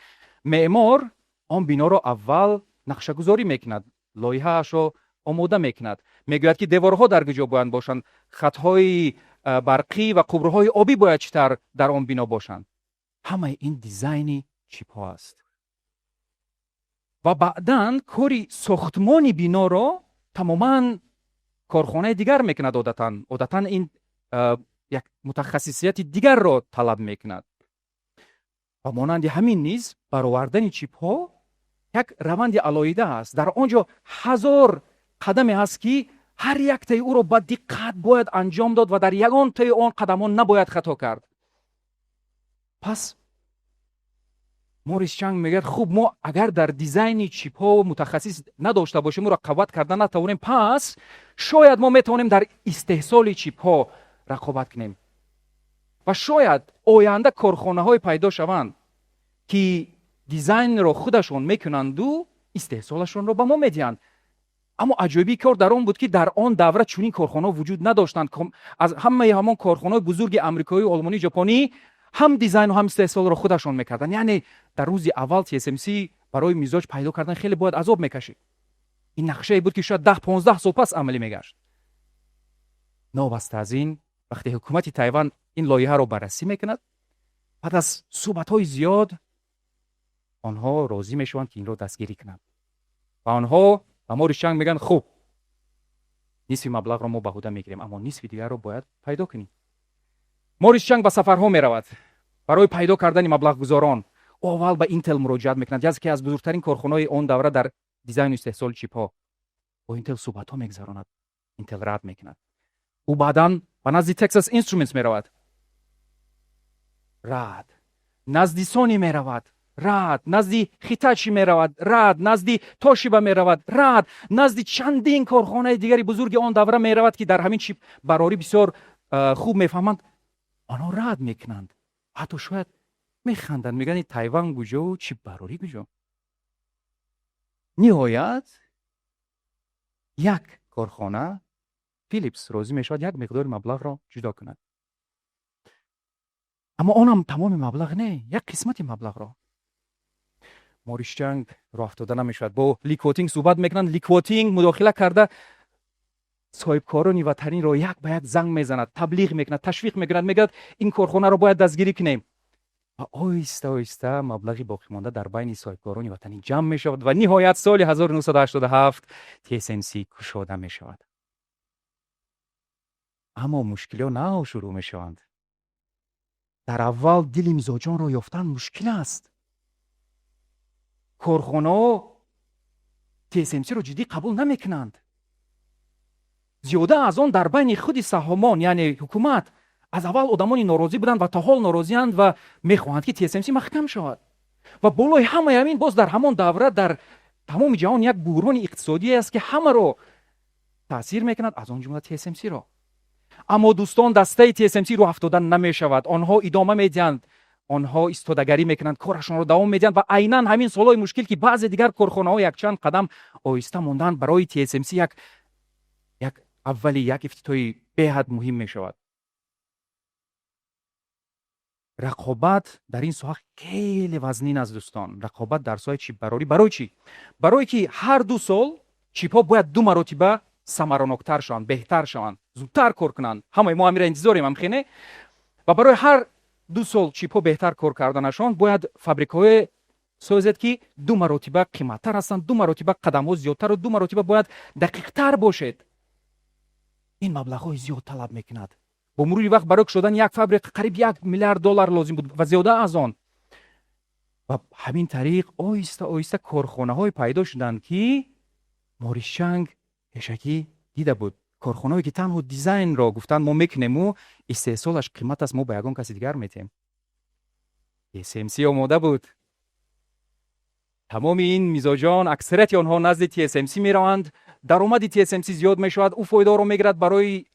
меъмор он биноро аввал нақшагузорӣ мекунад, лоиҳаашро омода мекунад, мегӯяд, ки деворҳо дар куҷо бояд бошанд, хатҳои барқӣ ва қубурҳои обӣ бояд чӣ тавр дар он бино бошанд. Ҳамаи ин дизайни чипҳо аст. Ва баъдан кори сохтмони биноро тамоман корхонаи дигар мекунад. Одатан ин як мутахассисияти дигарро талаб мекунад. Ва монанди ҳамин низ баровардани чипҳо як раванди алоҳида аст. Дар он ҷо ҳазор қадаме ҳаст, ки ҳар яктаи ӯро ба диққат бояд анҷом дод ва дар ягонтаи он қадамҳо набояд хато кард. Пас Морис Чанг мегӯяд: хуб, мо агар дар дизайни чипҳо мутахассис надошта бошем, ӯро қувват карда натавонем, пас шояд мо метавонем дар истеҳсоли чипҳо рақобат кунем ва шояд оянда корхонаҳое пайдо шаванд, ки дизайнро худашон мекунанду истеҳсолашонро ба мо медиҳанд. Аммо аҷоибии кор дар он буд, ки дар он давра чунин корхонаҳо вуҷуд надоштанд. Аз ҳамаи ҳамон корхонаҳои бузурги амрикоӣ, олмонӣ, ҷопонӣ ҳам дизайну ҳам истеҳсолро худашон мекарданд. Яъне дар рӯзи аввал TSMC барои мизоҷ пайдо кардан хеле бояд азоб мекашид. Ин нақшае буд, ки шояд 10-15 сол пас амалӣ мегашт. Новаста аз ин, вақте ҳукумати Тайван ин лоиҳаро баррасӣ мекунад, баъд аз суҳбатҳои зиёд онҳо розӣ мешаванд, ки инро дастгирӣ кунанд, ва онҳо ба Морис Чанг мегӯянд: хуб, нисфи маблағро мо ба ҳуда мегирем, аммо нисфи дигарро бояд пайдо кунем. Морис Чанг ба сафарҳо меравад барои пайдо кардани маблағгузорон. Ӯ аввал ба Интел муроҷиат мекунад, яке аз бузургтарин корхонаҳои он давра дар дизайну истеҳсоли чипҳо. Бо Интел суҳбатҳо мегузаронад, Интел рад мекунад. Ӯ баъдан ба назди Texas Instruments меравад, рад. Назди Сони меравад, рад. Назди Хитачи меравад, рад. Назди Тошиба меравад, рад. Назди чандин корхонаи дигари бузурги он давра меравад, ки дар ҳамин чип барорӣ бисёр хуб мефаҳманд. Онҳо рад мекунанд, ҳатто шояд механданд, мегӯянд: Тайван куҷо, чип барорӣ куҷо? Ниҳоят як корхона, Филипс, розӣ мешавад як миқдори маблағро ҷудо кунад, аммо онам тамоми маблағ не, як қисмати маблағро. Морис Чанг роҳ афтода намешавад. Бо Ли Квотинг суҳбат мекунанд. Ли Квотинг мудохила карда, соҳибкорони ватаниро як ба як занг мезанад, таблиғ мекунад, ташвиқ мекунад, мегӯяд: ин корхонаро бояд дастгирӣ кунем. Ва оҳиста оҳиста маблағи боқимонда дар байни соҳибкорони ватанӣ ҷамъ мешавад ва ниҳоят соли 1987 TSMC кушода мешавад. Аммо мушкилиҳо нав шурӯъ мешаванд. Дар аввал дили мизоҷонро ёфтан мушкил аст. Корхонаҳо TSMC-ро ҷиддӣ қабул намекунанд. Зиёда аз он, дар байни худи саҳомон, яъне ҳукумат, аз аввал одамони норозӣ буданд ва то ҳол норозианд ва мехоҳанд, ки TSMC маҳкам шавад. Ва болои ҳамаи ҳамин боз дар ҳамон давра дар тамоми ҷаҳон як буҳрони иқтисодие аст, ки ҳамаро таъсир мекунад, аз он ҷумла TSMC-ро. Аммо, дӯстон, дастаи TSMC рӯ афтода намешавад. Онҳо идома медиҳанд, онҳо истодагарӣ мекунанд, корашонро давом медиҳанд. Ва айнан ҳамин солҳои мушкил, ки баъзе дигар корхонаҳо якчанд қадам оҳиста монданд, барои TSMC як аввали як ифтитоҳи беҳад муҳим мешавад. Рақобат дар ин соҳа хеле вазнин аст, дӯстон, рақобат дар соҳаи чипбарорӣ. Барои чӣ? Барое ки ҳар 2 сол чипҳо бояд ду маротиба самараноктар шаванд, беҳтар шаванд, зудтар кор кунанд. Ҳамаи мо ҳамира интизорем, ҳамхене? Ва барои ҳар 2 сол чипҳо беҳтар кор карданашон бояд фабрикаҳое созед, ки ду маротиба қиматтар ҳастанд, ду маротиба қадамҳо зиёдтару ду маротиба бояд дақиқтар бошед. Ин маблағҳои зиёд талаб мекунад. Бо мурури вақт барои кушодани як фабрика қариб 1 миллиард доллар лозим буд ва зиёда аз он. Ва ҳамин тариқ оҳиста оҳиста корхонаҳое пайдо шуданд, ки Морис Чанг пешакӣ дида буд, корхонаҳое ки танҳо дизайнро гуфтанд мо мекунему истеҳсолаш қимат аст, мо ба ягон каси дигар метиҳем. TSMC омода буд. Тамоми ин мизоҷон, аксарияти онҳо назди TSMC мераванд. Даромади TSMC зиёд мешавад. Ӯ фоидаҳоро мегирад, барои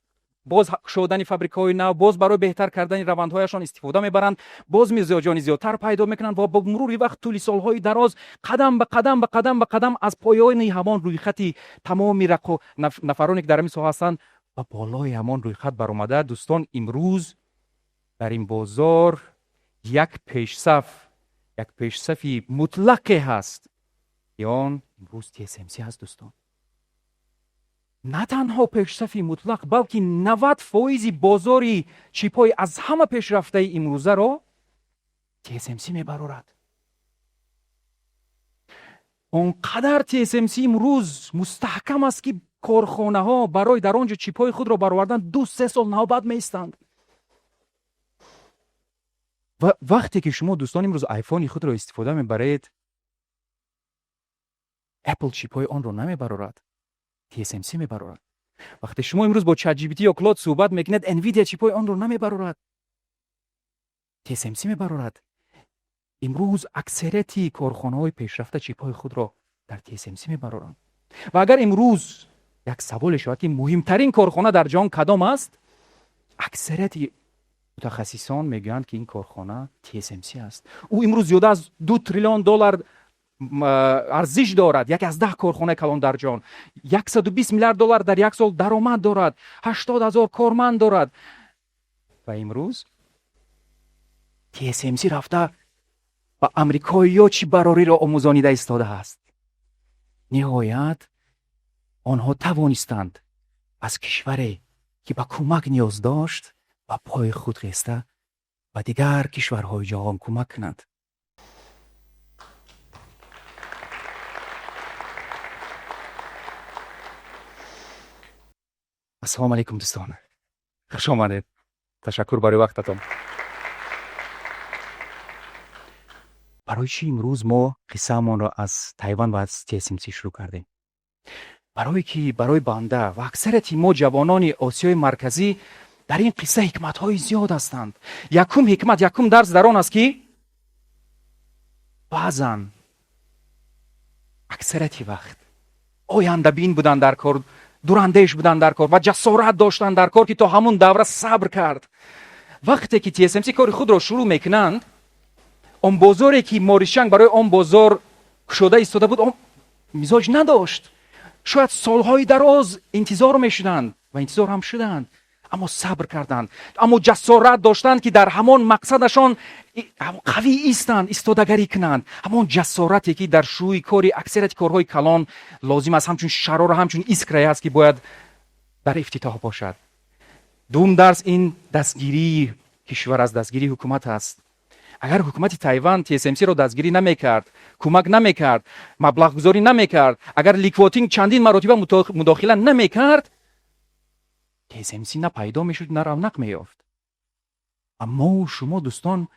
боз кушодани фабрикаҳои нав, боз барои беҳтар кардани равандҳояшон истифода мебаранд, боз мизоҷони зиёдтар пайдо мекунанд ва бо мурури вақт, тӯли солҳои дароз, қадам ба қадам, ба қадам ба қадам аз поёни ҳамон рӯйхати тамоми нафароне, ки дар ҳамин соҳа ҳастанд. Ба болои ҳамон рӯйхат баромада, дӯстон, имрӯз дар ин бозор як пешсаф, як пешсафи мутлақе ҳаст, ки он имрӯз TSMC ҳаст, дӯстон. На танҳо пешсафи мутлақ, балки 90 фоизи бозори чипҳои аз ҳама пешрафтаи имрӯзаро TSMC мебарорад. Он қадар TSMC имрӯз мустаҳкам аст, ки корхонаҳо барои дар он ҷо чипҳои худро баровардан 2-3 сол навбат меистанд. Ва вақте ки шумо, дӯстон, имрӯз айфони худро истифода мебаред, Apple чипҳои онро намебарорад, TSMC мебарорад. Вақте шумо имрӯз бо ChatGPT ё Claude суҳбат мекунед, Nvidia чипҳои онро намебарорад, TSMC мебарорад. Имрӯз аксарияти корхонаҳои пешрафта чипҳои худро дар TSMC мебароранд. Ва агар имрӯз як саволе шавад, ки муҳимтарин корхона дар ҷаҳон кадом аст, аксарияти мутахассисон мегӯянд, ки ин корхона TSMC аст. Ӯ имрӯз зиёда аз 2 триллион доллар арзиш дорад, яке аз 10 корхонаи калон дар ҷаҳон, 120 миллиард доллар дар як сол даромад дорад, 80 000 корманд дорад. Ва имрӯз TSMC рафта ба амрикоиё чӣ барориро омӯзонида истодааст. Ниҳоят онҳо тавонистанд аз кишваре, ки ба кӯмак ниёз дошт, ба пои худ хеста, ба дигар кишварҳои ҷаҳон кӯмак кунанд. Ассалому алайкум, дӯстон, хуш омадед, ташаккур барои вақтатон. Барои чӣ имрӯз мо қиссаамонро аз Тайван ва аз TSMC шурӯъ кардем? Барое ки барои банда ва аксарияти мо, ҷавонони Осиёи Марказӣ, дар ин қисса ҳикматҳои зиёд ҳастанд. Якум ҳикмат, якум дарс дар он аст, ки баъзан, аксарияти вақт ояндабин будан дар кор, дурандеш будан дар кор ва ҷасорат доштан дар кор, ки то ҳамун давра сабр кард. Вақте ки TSMC кори худро шурӯъ мекунанд, он бозоре, ки Морис Чанг барои он бозор кушода истода буд, он мизоҷ надошт. Шояд солҳои дароз интизор мешуданд ва интизор ҳам шуданд, аммо сабр карданд, аммо ҷасорат доштанд, ки дар ҳамон мақсадашон қавӣ истанд, истодагарӣ кунанд. Ҳамон ҷасорате, ки дар шурӯи кори аксарияти корҳои калон лозим аст, ҳамчун шарора, ҳамчун искра е аст, ки бояд дар ифтитоҳ бошад. Дуюм дарс ин дастгирии кишвар аст, дастгирии ҳукумат аст. Агар ҳукумати Тайван TSMC-ро дастгирӣ намекард, кӯмак намекард, маблағгузорӣ намекард, агар Ли Квотинг чандин маротиба мудохила намекард, TSMC на пайдо мешуд, на равнақ меёфт. Аммо шумо, дӯстон,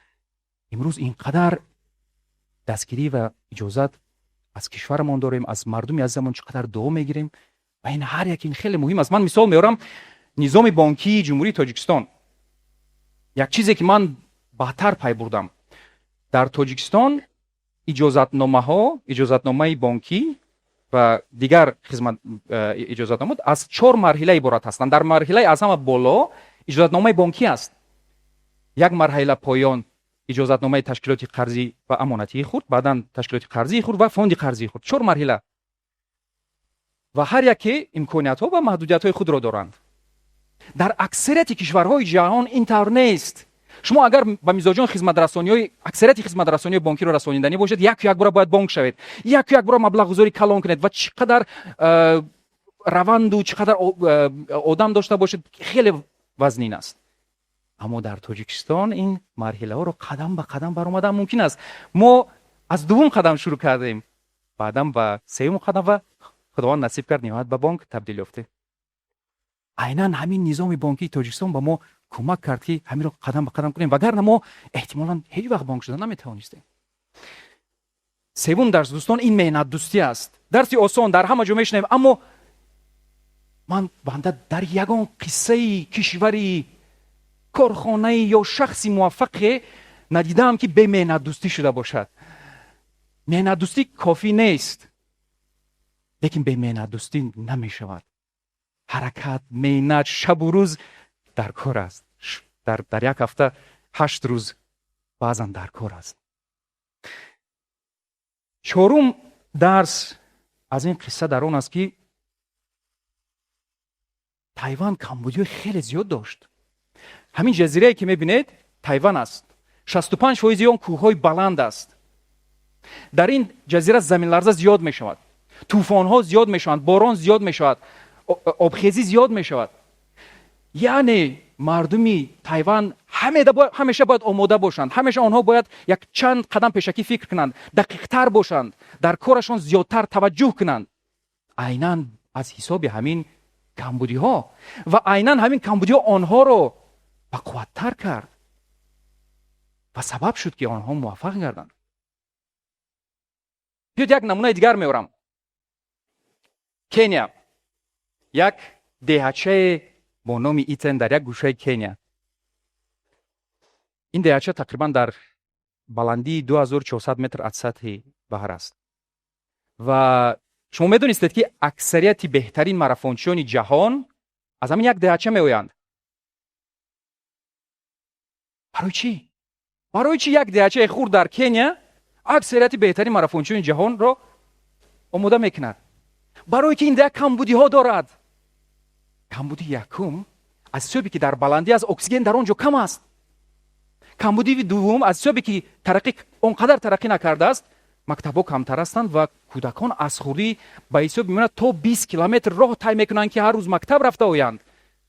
имрӯз ин қадар дастгирӣ ва иҷозат аз кишварамон дорем, аз мардуми азизамон чӣ қадар дуо мегирем ва ин ҳар як ин хеле муҳим аст. Ман мисол меорам: низоми бонкии Ҷумҳурии Тоҷикистон. Як чизе, ки ман баъдтар пай бурдам: дар Тоҷикистон иҷозатномаҳо, иҷозатномаи бонкӣ ва дигар хизмат иҷозатнома аз чор марҳила иборат ҳастанд. Дар марҳилаи аз ҳама боло иҷозатномаи бонкӣ аст, як марҳила поён иҷозатномаи ташкилоти қарзӣ ва амонатии хурд, баъдан ташкилоти қарзии хурд ва фонди қарзии хурд. Чор марҳила ва ҳар яке имкониятҳо ва маҳдудиятҳои худро доранд. Дар аксарияти кишварҳои ҷаҳон ин тавр нест. Шумо агар ба мизоҷон хизматрасониҳои, аксарияти хизматрасониҳои бонкиро расониданӣ бошед, яку як бора бояд бонк шавед, яку як бора маблағгузори калон кунед ва чӣ қадар раванду чӣ қадар одам дошта бошед, хеле вазнин аст. Аммо дар Тоҷикистон ин марҳилаҳоро қадам ба қадам баромадан мумкин аст. Мо аз дуввум қадам шурӯъ кардем, баъдан ба сеюм қадам ва Худованд насиб кард, ниҳоят ба бонк табдил ёфтем. Айнан ҳамин низоми бонкии Тоҷикистон ба мо кӯмак кард, ки ҳаминро қадам ба қадам кунем, вагарна мо эҳтимолан ҳеҷ вақт бонк шуда наметавонистем. Севум дарс, дӯстон, ин меҳнатдӯстӣ аст. Дарси осон, дар ҳама ҷо мешунавем, аммо ман банда дар ягон қиссаи кишвари, корхонаи ё шахси муваффақе надидаам, ки бемеҳнатдӯстӣ шуда бошад. Меҳнатдӯстӣ кофӣ нест, лекин бемеҳнатдӯстӣ намешавад. Ҳаракат, меҳнат шабу рӯз дар кор аст, дар як ҳафта 8 рӯз баъзан дар кор аст. Чорум дарс аз ин қисса дар он аст, ки Тайван камбудиҳои хеле зиёд дошт. Ҳамин ҷазирае, ки мебинед, Тайван аст. 65 фоизи он кӯҳҳои баланд аст. Дар ин ҷазира заминларза зиёд мешавад, тӯфонҳо зиёд мешаванд, борон зиёд мешавад, обхезӣ зиёд мешавад. Яъне мардуми Тайван ҳамеша бояд омода бошанд, ҳамеша онҳо бояд як чанд қадам пешакӣ фикр кунанд, дақиқтар бошанд, дар корашон зиёдтар таваҷҷӯҳ кунанд, айнан аз ҳисоби ҳамин камбудиҳо. Ва айнан ҳамин камбудиҳо онҳоро бақувваттар кард ва сабаб шуд, ки онҳо муваффақ гарданд. Биёд, як намунаи дигар меорам. Кения, як деҳачае бо номи Итен дар як гӯшаи Кения. Ин деҳача тақрибан дар баландии 2400 метр аз сатҳи баҳр аст. Ва шумо медонистед, ки аксарияти беҳтарин марафончиёни ҷаҳон аз ҳамин як деҳача меоянд? Барои чӣ? Барои чӣ як деҳачаи хурд дар Кения аксарияти беҳтарин марафончиёни ҷаҳонро омода мекунад? Барое ки ин деҳа камбудиҳо дорад. Камбуди якум аз ҳисобе, ки дар баландӣ аст, оксиген дар он ҷо кам аст. Камбудии дуввум аз ҳисобе, ки тараққӣ он қадар тараққӣ накардааст, мактабҳо камтар ҳастанд ва кӯдакон аз хурдӣ ба ҳисоб мемонад то 20 километр роҳ тай мекунанд, ки ҳар рӯз мактаб рафта оянд.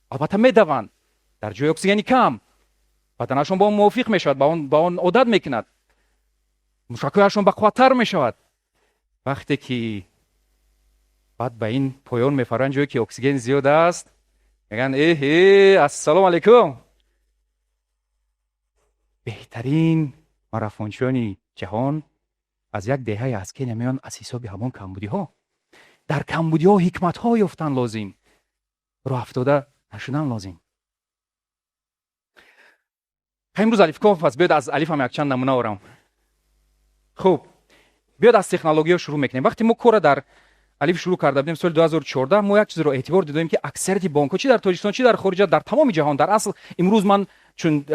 Албатта, медаванд дар ҷои оксигени кам, баданашон ба он мувофиқ мешавад, ба он одат мекунад, мушакҳояшон бақувваттар мешавад. Вақте ки баъд ба ин поён мефаранд, ҷое ки оксиген зиёд аст, мегӯянд: «Эҳе, ассалому алайкум!» Беҳтарин марафончиёни ҷаҳон аз як деҳае аз Кения меоянд аз ҳисоби ҳамон камбудиҳо. Дар камбудиҳо ҳикматҳо ёфтан лозим, роҳафтода нашудан лозим. Имрӯз Алифконф аст, биёд, аз Алифам якчанд намуна орам. Хуб, биёд, аз технологиҳо шурӯъ мекунем. Вақте мо корро дар Алиф шурӯъ карда будем, соли 2014, мо як чизро эътибор дидодем, ки аксарияти бонкҳо, чи дар Тоҷикистон, чи дар хориҷа, дар тамоми ҷаҳон, дар асл имрӯз ман чун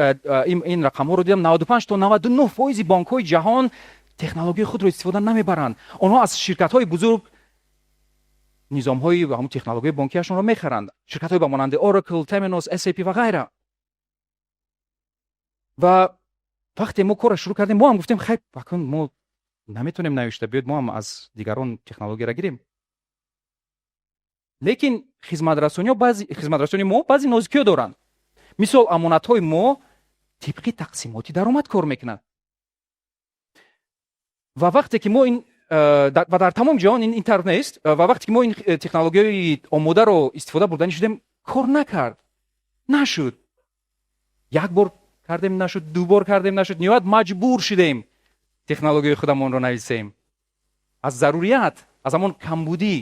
ин рақамҳоро дидам, 95 то 99 фоизи бонкҳои ҷаҳон технологияи худро истифода намебаранд. Онҳо аз ширкатҳои бузург низомҳои ҳамун технологияи бонкиашонро мехаранд, ширкатҳои ба монанди Oracle, Temenos, SAP ва ғайра. Ва вақте мо корро шурӯъ кардем, мо ҳам гуфтем: «Хайр, акун мо наметавонем навишта, биёед, мо ҳам аз дигарон технологияро гирем». Лекин хизматрасониҳо, баъзи хизматрасони мо баъзе нозикиҳо доранд. Мисол, амонатҳои мо тибқи тақсимоти даромад кор мекунад. Ва вақте ки мо ин ва дар тамоми ҷаҳон ин тавр нест. Ва вақте ки мо ин технологияи омодаро истифода бурданӣ шудем, кор накард, нашуд. Як бор кардем, нашуд, ду бор кардем, нашуд. Ниҳоят маҷбур шудем технологияи худамонро нависем аз зарурият, аз ҳамон камбудӣ.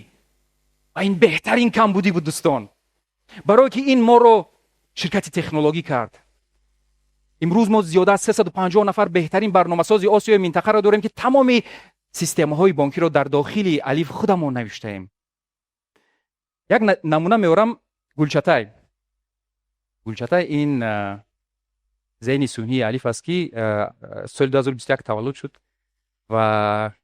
Ва ин беҳтарин камбудӣ буд, дӯстон, барое ки ин моро ширкати технологӣ кард. Имрӯз мо зиёда аз 350 нафар беҳтарин барномасози Осиёи минтақаро дорем, ки тамоми системаҳои бонкиро дар дохили Алиф худамон навиштаем. Як намуна меорам: Гулчатай. Гулчатай ин зеҳни сунъии Алиф аст, ки соли 2021 таваллуд шуд ва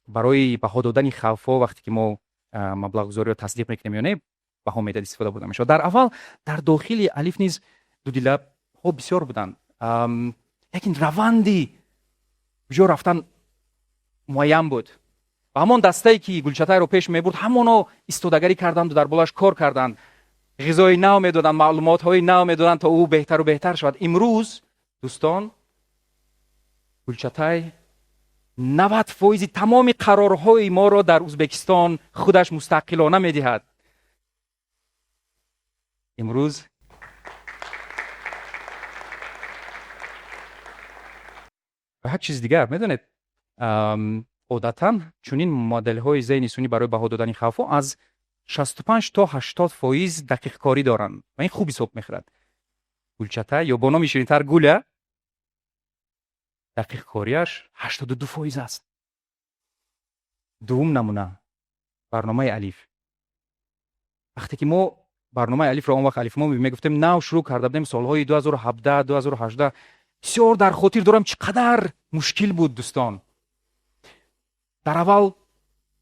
барои баҳо додани хавфҳо, вақте ки мо маблағгузориро тасдиқ мекунем ё не, баҳо медиҳад, истифода бурда мешавад. Дар аввал дар дохили Алиф низ дудилаҳо бисёр буданд, лекин раванди куҷо рафтан муайян буд ва ҳамон дастае, ки Гулчатайро пеш мебурд, ҳамоно истодагарӣ карданду дар болоаш кор карданд, ғизои нав медоданд, маълумотҳои нав медоданд, то ӯ беҳтару беҳтар шавад. Имрӯз, дӯстон, Гулчатай 90 фоизи тамоми қарорҳои моро дар Узбекистон худаш мустақилона медиҳад имрӯз. Ва як чизи дигар медонед: одатан чунин моделҳои зеҳни сунъӣ барои баҳо додани хавфҳо аз 65 то 80 фоиз дақиқкорӣ доранд ва ин хуб ҳисоб мехӯрад. Гулчатай ё бо номи ширинтар Гуля дақиқкориаш 82 фоиз аст. Дуввум намуна: барномаи Алиф. Вақте ки мо барномаи Алифро, он вақт Алифмо мегуфтем, нав шурӯъ карда будем, солҳои 2017, 2018, бисёр дар хотир дорам, чӣ қадар мушкил буд, дӯстон. Дар аввал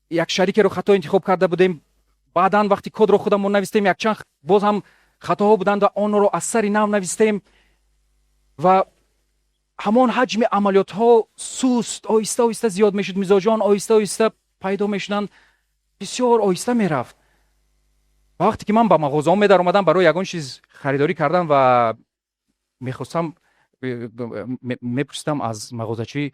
як шарикеро хато интихоб карда будем. Баъдан вақти кодро худамон навистем, якчанд боз ҳам хатоҳо буданд ва онро аз сари нав навистем ва ҳамон ҳаҷми амалиётҳо суст, оҳиста оҳиста зиёд мешуд, мизоҷон оҳиста оҳиста пайдо мешуданд, бисёр оҳиста мерафт. Ва вақте ки ман ба мағозаҳо медаромадам барои ягон чиз харидорӣ кардан ва мехостам, мепурсидам аз мағозачӣ,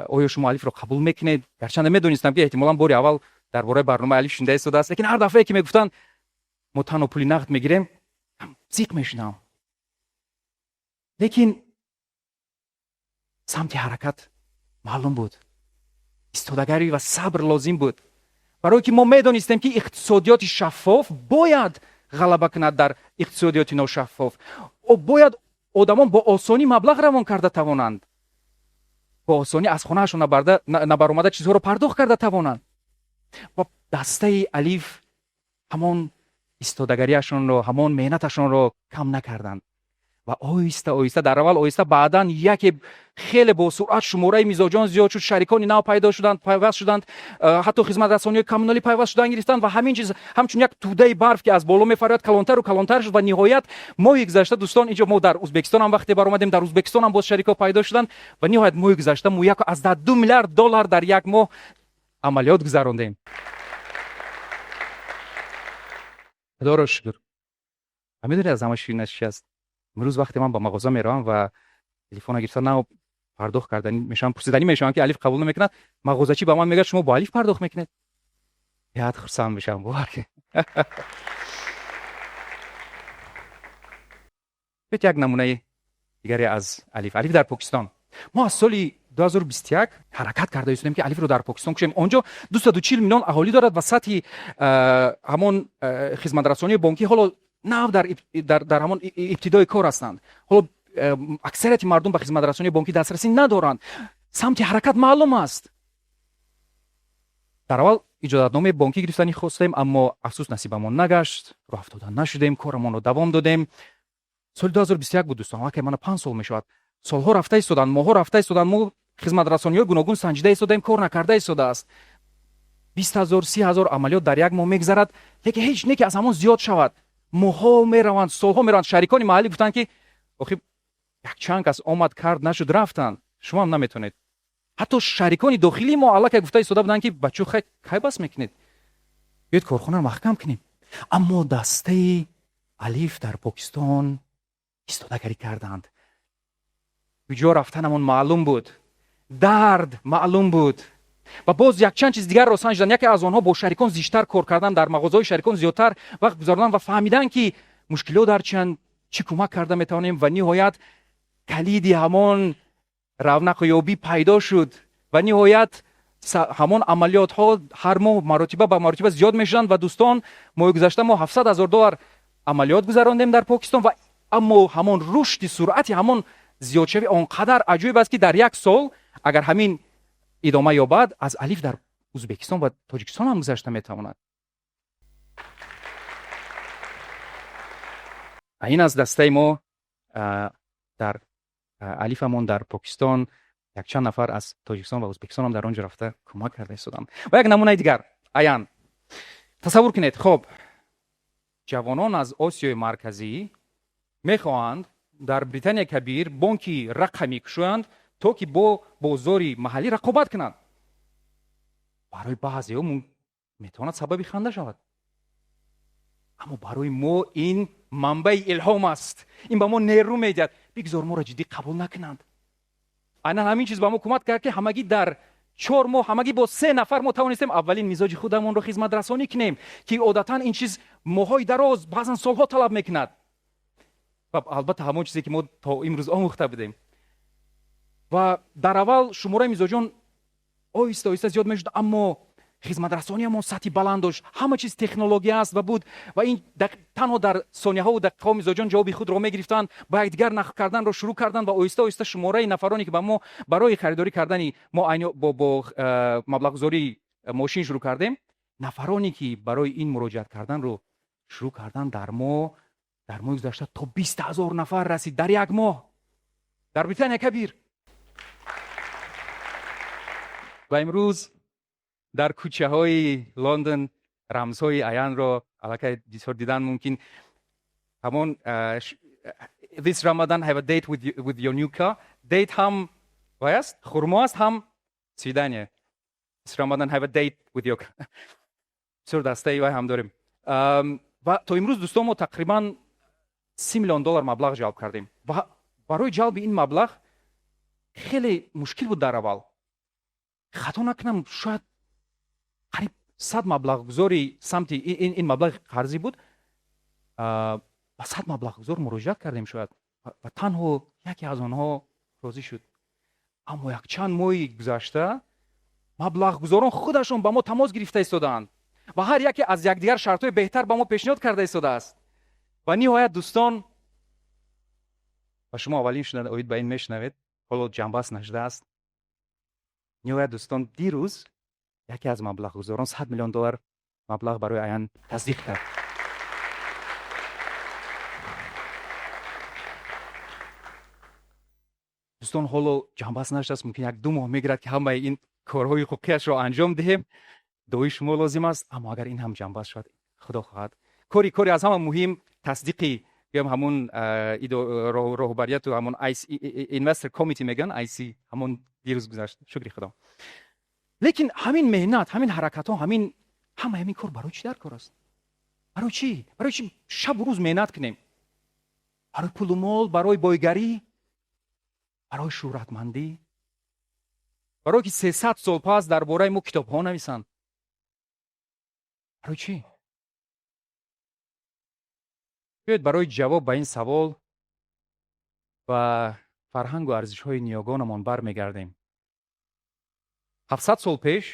оё шумо Алифро қабул мекунед? Гарчанде медонистам, ки эҳтимолан бори аввал дар бораи барномаи Алиф шунида истодааст, лекин ҳар дафъае ки мегуфтанд, мо танҳо пули нақд мегирем, зиқ мешудам. Лекин самти ҳаракат маълум буд, истодагарӣ ва сабр лозим буд, барое ки мо медонистем, ки иқтисодиёти шаффоф бояд ғалаба кунад дар иқтисодиёти ношаффоф. Бояд одамон бо осонӣ маблағ равон карда тавонанд, бо осонӣ аз хонаашон набаромада чизҳоро пардохт карда тавонанд. Ва дастаи Алиф ҳамон истодагариашонро, ҳамон меҳнаташонро кам накарданд ва оҳиста оҳиста, дар аввал оҳиста, баъдан яке хеле бо суръат шумораи мизоҷон зиёд шуд, шарикони нав пайдо шуданд, пайваст шуданд, ҳатто хизматрасониҳои коммуналӣ пайваст шудан гирифтанд ва ҳамин чиз ҳамчун як тӯдаи барф, ки аз боло мефарояд, калонтару калонтар шуд. Ва ниҳоят моҳи гузашта, дӯстон, инҷо мо дар Узбекистон ҳам вақте баромадем, дар Узбекистон ҳам боз шарикҳо пайдо шуданд ва ниҳоят моҳи гузашта мо 1.2 миллиард доллар дар як моҳ амалиёт гузарондем. Худоро шукр. Ва медонед, аз ҳама ширинаш чи аст? Имрӯз вақте ман ба мағоза меравам ва телефона гирифта нав пардохт карданӣ мешавам, пурсиданӣ мешавам, ки Алиф қабул намекунад, мағозачӣ ба ман мегӯяд, шумо бо Алиф пардохт мекунед? Беҳад хурсанд мешавам, бовар кунед. Биёед, як намунаи дигаре аз Алиф. Алиф дар Покистон. Мо аз соли 2021 ҳаракат карда истодем, ки Алифро дар Покистон кушем. Он ҷо 240 миллион аҳолӣ дорад ва сатҳи ҳамон хизматрасонии бонкӣ ҳоло нав дар ҳамон ибтидои кор ҳастанд. Ҳоло аксарияти мардум ба хизматрасонии бонкӣ дастрасӣ надоранд. Самти ҳаракат маълум аст. Дар аввал иҷозатномаи бонкӣ гирифтанӣ хостем, аммо афсӯс, насибамон нагашт, роҳ афтода нашудем, корамонро давом додем. Соли 2021 буд, дӯстон, аллакай мана 5 сол мешавад. Солҳо рафта истоданд, моҳҳо рафта истоданд, мо хизматрасониҳои гуногун санҷида истодем, кор накарда истодааст. 20 000, 30 000 амалиёт дар як моҳ мегзарад, лекин ҳеҷ не ки аз ҳамон зиёд шавад. Моҳҳо мераванд, солҳо мераванд. Шарикони маҳаллӣ гуфтанд, ки охи якчанд кас омад, кард, нашуд, рафтанд, шумоам наметавонед. Ҳатто шарикони дохилии мо аллакай гуфта истода буданд, ки бачо, хай, кай бас мекунед, биёед корхонаро маҳкам кунем. Аммо дастаи Алиф дар Покистон истодагарӣ карданд. Куҷо рафтанамон маълум буд, дард маълум буд ва боз якчанд чиз дигарро санҷиданд. Яке аз онҳо бо шарикон зичтар кор кардан, дар мағозаҳои шарикон зиёдтар вақт гузаронидан ва фаҳмидан, ки мушкилиҳо дар чианд, чӣ кӯмак карда метавонем. Ва ниҳоят калиди ҳамон равнақёбӣ пайдо шуд ва ниҳоят ҳамон амалиётҳо ҳар моҳ маротиба ба маротиба зиёд мешуданд. Ва дӯстон, моҳи гузашта мо 700 000 доллар амалиёт гузарондем дар Покистон. Ва аммо ҳамон рушди суръати ҳамон зиёдшавӣ он қадар аҷоиб аст, ки дар як сол, агар ҳамин идома ёбад, аз Алиф дар Узбекистон ва Тоҷикистон ҳам гузашта метавонад. Ин аз дастаи мо дар Алифамон дар Покистон, якчанд нафар аз Тоҷикистон ва Узбекистон ҳам дар он ҷо рафта кӯмак карда истоданд. Ва як намунаи дигар аян. Тасаввур кунед, хоб, ҷавонон аз Осиёи Марказӣ мехоҳанд дар Британияи Кабир бонки рақамӣ кушоянд, то ки бо бозори маҳаллӣ рақобат кунанд. Барои баъзеҳо метавонад сабаби ханда шавад, аммо барои мо ин манбаи илҳом аст, ин ба мо нерӯ медиҳад. Бигзор моро ҷиддӣ қабул накунанд. Айнан ҳамин чиз ба мо кӯмак кард, ки ҳамагӣ дар 4 моҳ, ҳамагӣ бо се нафар мо тавонистем аввалин мизоҷи худамонро хизматрасонӣ кунем, ки одатан ин чиз моҳҳои дароз, баъзан солҳо талаб мекунад. Ва албатта ҳамон чизе, ки мо то имрӯз омӯхта будем. Ва дар аввал шумораи мизоҷон оҳиста оҳиста зиёд мешуд, аммо хизматрасониамон сатҳи баланд дошт. Ҳама чиз технология аст ва буд ва ин танҳо дар сонияҳову дақиқаҳо мизоҷон ҷавоби худро мегирифтанд, ба якдигар нақл карданро шурӯъ карданд ва оҳиста оҳиста шумораи нафароне, ки ба мо барои харидорӣ кардани мо айни бо маблағгузории мошин шурӯъ кардем, нафароне, ки барои ин муроҷиат карданро шурӯъ карданд, дар моҳи гузашта то 20 000 нафар расид дар як моҳ дар Британия Кабир. Ва имрӯз дар кӯчаҳои Лондон Рамзҳои Аянро аллакай бисёр дидан мумкин. Ҳамон "This Ramadan have a date with your new car". Date ҳам вай аст, хурмо аст, ҳам свидание. This Ramadan have a date with your car. Бисёр дастаи вай ҳам дорем. Ва то имрӯз, дӯстон, мо тақрибан 30 миллион доллар маблағ ҷалб кардем. Ва барои ҷалби ин маблағ хеле мушкил буд. Дар аввал, хато накунам, шояд қариб 100 маблағгузори самти ин маблағи қарзӣ буд, ба 100 маблағгузор муроҷиат кардем шояд, ва танҳо яке аз онҳо розӣ шуд. Аммо якчанд моҳи гузашта маблағгузорон худашон ба мо тамос гирифта истодаанд ва ҳар яке аз якдигар шартҳои беҳтар ба мо пешниҳод карда истодааст. Ва ниҳоят, дӯстон, ва шумо аввалин шуда оид ба ин мешунавед, ҳоло ҷамъбаст нашудааст, ниҳоят, дӯстон, дирӯз яке аз маблағгузорон 100 миллион доллар маблағ барои Аян тасдиқ кард. Дӯстон, ҳоло ҷамъбаст нашудааст, мумкин як ду моҳ мегирад, ки ҳамаи ин корҳои ҳуқуқиашро анҷом диҳем. Дуои шумо лозим аст. Аммо агар ин ҳам ҷамъбаст шавад, худо хоҳад, кори аз ҳама муҳим, тасдиқи гӯям ҳамун роҳбарияту ҳамун investor committee мегӯянд, IC, ҳамон дирӯз гузашт, шукри худо. Лекин ҳамин меҳнат, ҳамин ҳаракатҳо, ҳамин ҳама ҳамин кор барои чӣ дар кор аст? Барои чӣ? Барои чӣ шабу рӯз меҳнат кунем? Барои пулу мол, барои бойгарӣ, барои шӯҳратмандӣ, барое ки 300 сол пас дар бораи мо китобҳо нависанд? Барои чӣ? Биёед, барои ҷавоб ба ин савол ба фарҳангу арзишҳои ниёгонамон бармегардем. 700 сол пеш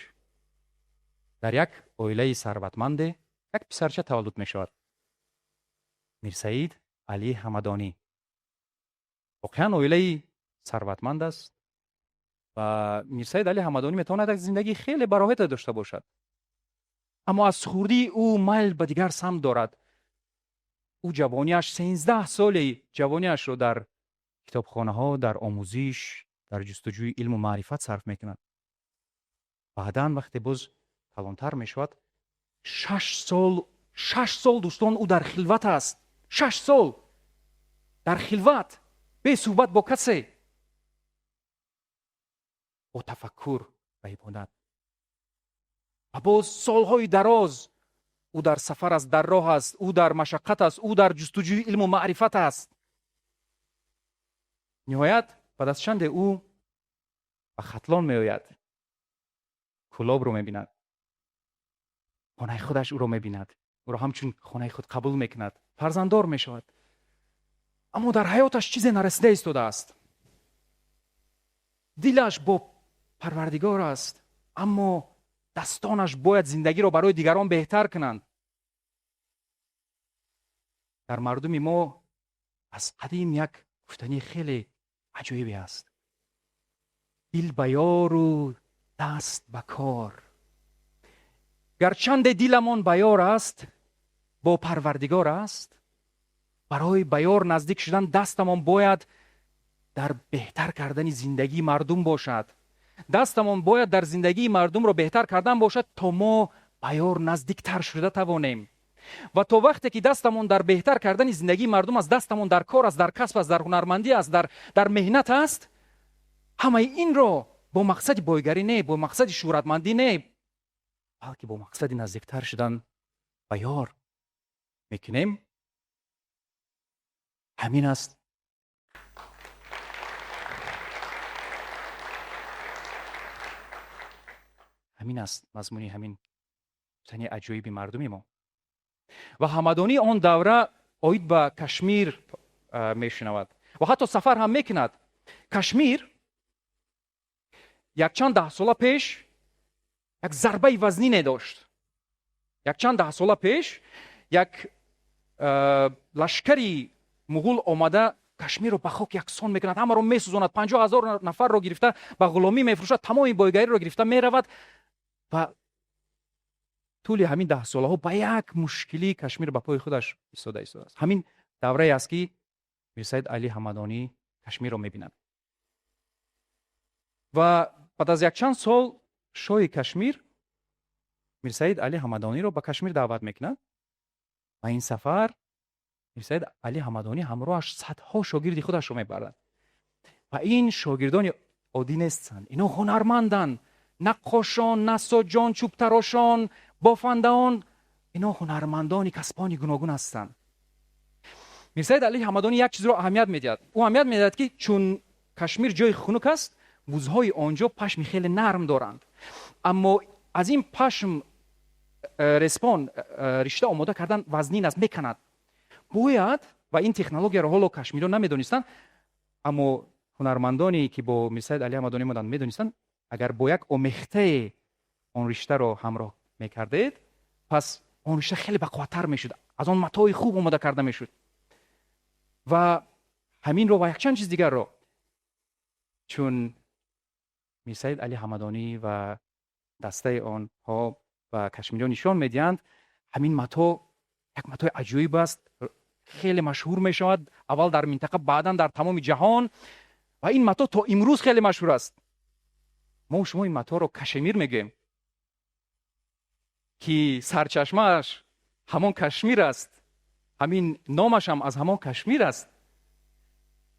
дар як оилаи сарватманде як писарча таваллуд мешавад, Мирсаид Алӣ Ҳамадонӣ. Воқеан, оилаи сарватманд аст ва Мирсаид Али Ҳамадонӣ метавонад як зиндагии хеле бароҳате дошта бошад. Аммо аз хурдии ӯ майл ба дигар самт дорад. Ӯ ҷавониаш, 13 соли ҷавониашро дар китобхонаҳо, дар омӯзиш, дар ҷустуҷӯи илму маърифат сарф мекунад. Баъдан, вақте боз калонтар мешавад, 6 сол, 6 сол, дӯстон, ӯ дар хилват аст. 6 сол дар хилват, бесӯҳбат бо касе, бо тафаккур ва ибодат. Ва боз солҳои дароз ӯ дар сафар аст, дар роҳ аст, ӯ дар машаққат аст, ӯ дар ҷустуҷӯи илму маърифат аст. Ниҳоят, баъд аз чанде ӯ ба Хатлон меояд, Кӯлобро мебинад, хонаи худаш ӯро мебинад, ӯро ҳамчун хонаи худ қабул мекунад, фарзанддор мешавад. Аммо дар ҳаёташ чизе нарасида истодааст. Дилаш бо Парвардигор аст, аммо дастонаш бояд зиндагиро барои дигарон беҳтар кунанд. Дар мардуми мо аз қадим як гуфтании хеле аҷоибе аст: дил ба ёру даст ба кор. Гарчанде диламон ба ёр аст, бо Парвардигор аст, барои ба ёр наздик шудан дастамон бояд дар беҳтар кардани зиндагии мардум бошад. Дастамон бояд дар зиндагии мардумро беҳтар кардан бошад, то мо ба ёр наздиктар шуда тавонем. Ва то вақте ки дастамон дар беҳтар кардани зиндагии мардум аст, дастамон дар кор аст, дар касб аст, дар ҳунармандӣ аст, дар меҳнат аст, ҳамаи инро бо мақсади бойгарӣ не, бо мақсади шӯҳратмандӣ не, балки бо мақсади наздиктар шудан ба ёр мекунем. Ҳамин аст. Ҳамин аст мазмуни ҳамин гуфтани аҷоиби мардуми мо. Ва Ҳамадонӣ он давра оид ба Кашмир мешунавад ва ҳатто сафар ҳам мекунад. Кашмир якчанд даҳсола пеш як зарбаи вазнине дошт. Якчанд даҳсола пеш як лашкари муғул омада, Кашмирро ба хок яксон мекунад, ҳамаро месӯзонад, 50 000 нафарро гирифта ба ғуломӣ мефурӯшад, тамоми бойгариро гирифта меравад. Ва тӯли ҳамин даҳсолаҳо ба як мушкилӣ Кашмир ба пои худаш истода истодааст. Ҳамин даврае аст, ки Мирсаид Али Ҳамадонӣ Кашмирро мебинад. Ва баъд аз якчанд сол шоҳи Кашмир Мирсаид Али Ҳамадониро ба Кашмир даъват мекунад ва ин сафар Мирсаид Али Ҳамадонӣ ҳамроҳаш садҳо шогирди худашро мебарад. Ва ин шогирдони оддӣ нестанд, ино ҳунарманданд, наққошон, нассоҷон, чӯбтарошон, бофандаон, ино ҳунармандони касбони гуногун ҳастанд. Мирсаид Али Ҳамадонӣ як чизро аҳамият медиҳад. Ӯ аҳамият медиҳад, ки чун Кашмир ҷои хунук аст, бузҳои он ҷо пашми хеле нарм доранд. Аммо аз ин пашм респон ришта омода кардан вазнин аст, меканад. Бояд, ва ин технологияро ҳоло кашмириён намедонистанд, аммо ҳунармандоне ки бо Мирсаид Али Ҳамадонӣ омаданд медонистанд, агар бо як омехтае он риштаро ҳамроҳ мекардед, пас он ришта хеле бақувваттар мешуд, аз он матои хуб омода карда мешуд. Ва ҳаминро ва якчанд чиз дигарро чун Мирсаид Али Ҳамадонӣ ва дастаи онҳо ба кашмириён нишон медиҳанд, ҳамин мато як матои аҷоиб аст, хеле машҳур мешавад, аввал дар минтақа, баъдан дар тамоми ҷаҳон. Ва ин мато то имрӯз хеле машҳур аст. Мо шумо ин маторо кашемир мегӯем, ки сарчашмааш ҳамон Кашмир аст, ҳамин номаш ҳам аз ҳамон Кашмир аст.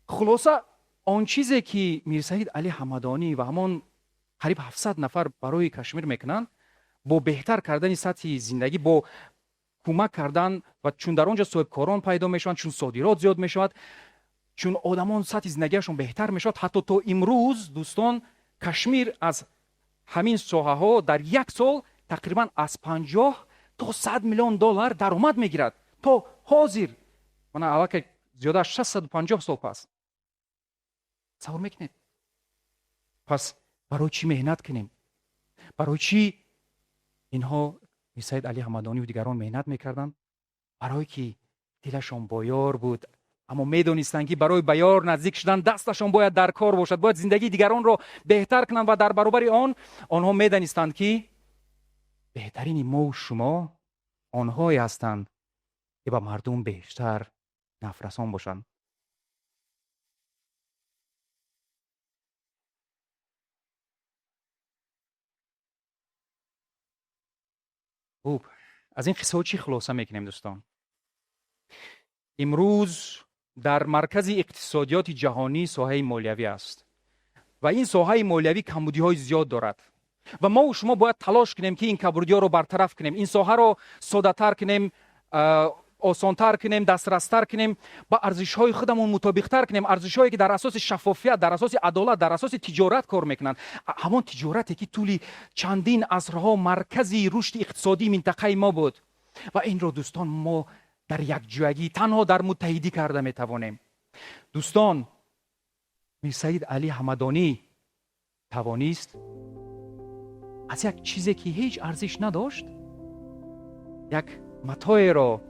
Хулоса, он чизе ки Мирсаид Али Ҳамадонӣ ва ҳамон қариб 700 нафар барои Кашмир мекунанд, бо беҳтар кардани сатҳи зиндагӣ, бо кӯмак кардан, ва чун дар он ҷо соҳибкорон пайдо мешаванд, чун содирот зиёд мешавад, чун одамон сатҳи зиндагиашон беҳтар мешавад, ҳатто то имрӯз, дӯстон, Кашмир аз ҳамин соҳаҳо дар як сол тақрибан аз 50 то 100 миллион доллар даромад мегирад. То ҳозир, мана аллакай зиёда аз 650 сол пас. Тасаввур мекунед? Пас барои чӣ меҳнат кунем? Барои чӣ инҳо Мирсаид Али Ҳамадонӣ ва дигарон меҳнат мекарданд? Барое ки дилашон бо ёр буд, аммо медонистанд, ки барои ба ёр наздик шудан дасташон бояд дар кор бошад, бояд зиндагии дигаронро беҳтар кунанд ва дар баробари он онҳо медонистанд, ки беҳтарини мову шумо онҳое ҳастанд, ки ба мардум бештар нафрасон бошанд. Хуб, аз ин қиссаҳо чӣ хулоса мекунем, дӯстон? Имрӯз дар маркази иқтисодиёти ҷаҳонӣ соҳаи молиявӣ аст ва ин соҳаи молиявӣ камбудиҳои зиёд дорад ва мову шумо бояд талош кунем, ки ин камбудиҳоро бартараф кунем, ин соҳаро соддатар кунем, осонтар кунем, дастрастар кунем, ба арзишҳои худамон мутобиқтар кунем, арзишҳое ки дар асоси шаффофият, дар асоси адолат, дар асоси тиҷорат кор мекунанд, ҳамон тиҷорате ки тӯли чандин асрҳо маркази рушди иқтисодии минтақаи мо буд. Ва инро, дӯстон, мо дар якҷоягӣ, танҳо дар муттаҳидӣ карда метавонем. Дӯстон, Мирсаид Али Ҳамадонӣ тавонист аз як чизе ки ҳеҷ арзиш надошт, як матоеро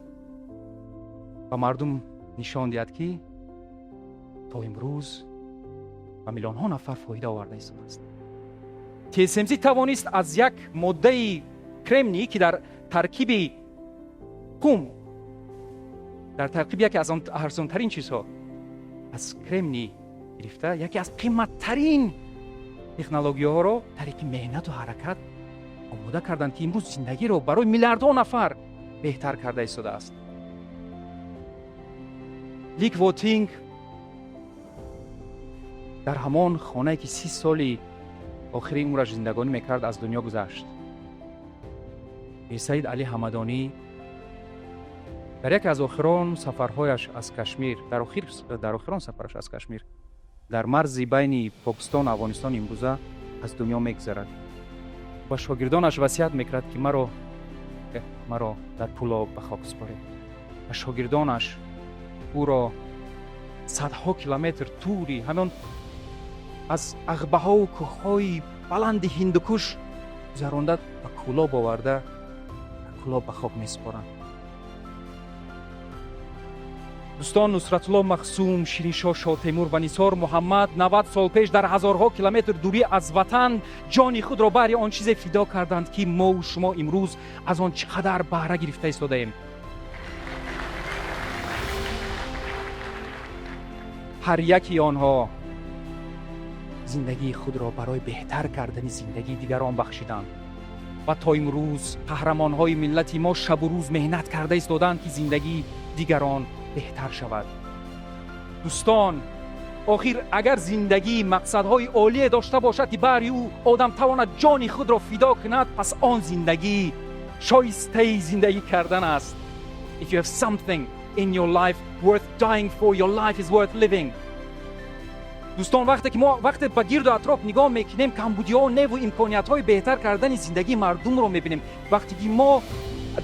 ба мардум нишон диҳад, ки то имрӯз ба миллионҳо нафар фоида оварда истодааст. TSMC тавонист аз як моддаи кремний, ки дар таркиби қум, дар таркиби яке аз арзонтарин чизҳо, аз кремний гирифта яке аз қиматтарин технологияҳоро тариқи меҳнату ҳаракат омода карданд, ки имрӯз зиндагиро барои миллиардҳо нафар беҳтар карда истодааст. Лик Вотинг дар ҳамон хонае ки 30 соли охири умраш зиндагонӣ мекард, аз дунё гузашт. Мирсаид Али Ҳамадонӣ дар яке аз охирон сафарҳояш аз Кашмир, дар охирон сафараш аз Кашмир, дар марзи байни Покистон ва Афғонистон имрӯза аз дунё мегузарад. Ба шогирдонаш васият мекард, ки маро дар Кӯлоб ба хок супоред. Ба шогирдонаш ӯро садҳо километр тури ҳамон аз ағбаҳову кӯҳҳои баланди Ҳиндукуш гузаронда ба Кӯлоб оварда, дар Кӯлоб ба хок месупоранд. Дӯстон, Нусратулло Махсум, Шириншоҳ Шоҳтемур ва Нисор Муҳаммад 90 сол пеш дар ҳазорҳо километр дурӣ аз ватан ҷони худро баҳри он чизе фидо карданд, ки мову шумо имрӯз аз он чӣ қадар баҳра гирифта истодаем. Ҳар яки онҳо зиндагии худро барои беҳтар кардани зиндагии дигарон бахшиданд. Ва то имрӯз қаҳрамонҳои миллати мо шабу рӯз меҳнат карда истодаанд, ки зиндагии дигарон беҳтар шавад. Дӯстон, охир агар зиндагӣ мақсадҳои олие дошта бошад, ки баҳри ӯ одам тавонад ҷони худро фидо кунад, пас он зиндагӣ шоистаи зиндагӣ кардан аст. If you have something in your life worth dying for, your life is worth living. Дӯстон, вақте ки мо вақте ба гирду атроф нигоҳ мекунем, камбудиҳо неву имкониятҳои беҳтар кардани зиндагии мардумро мебинем. Вақте ки мо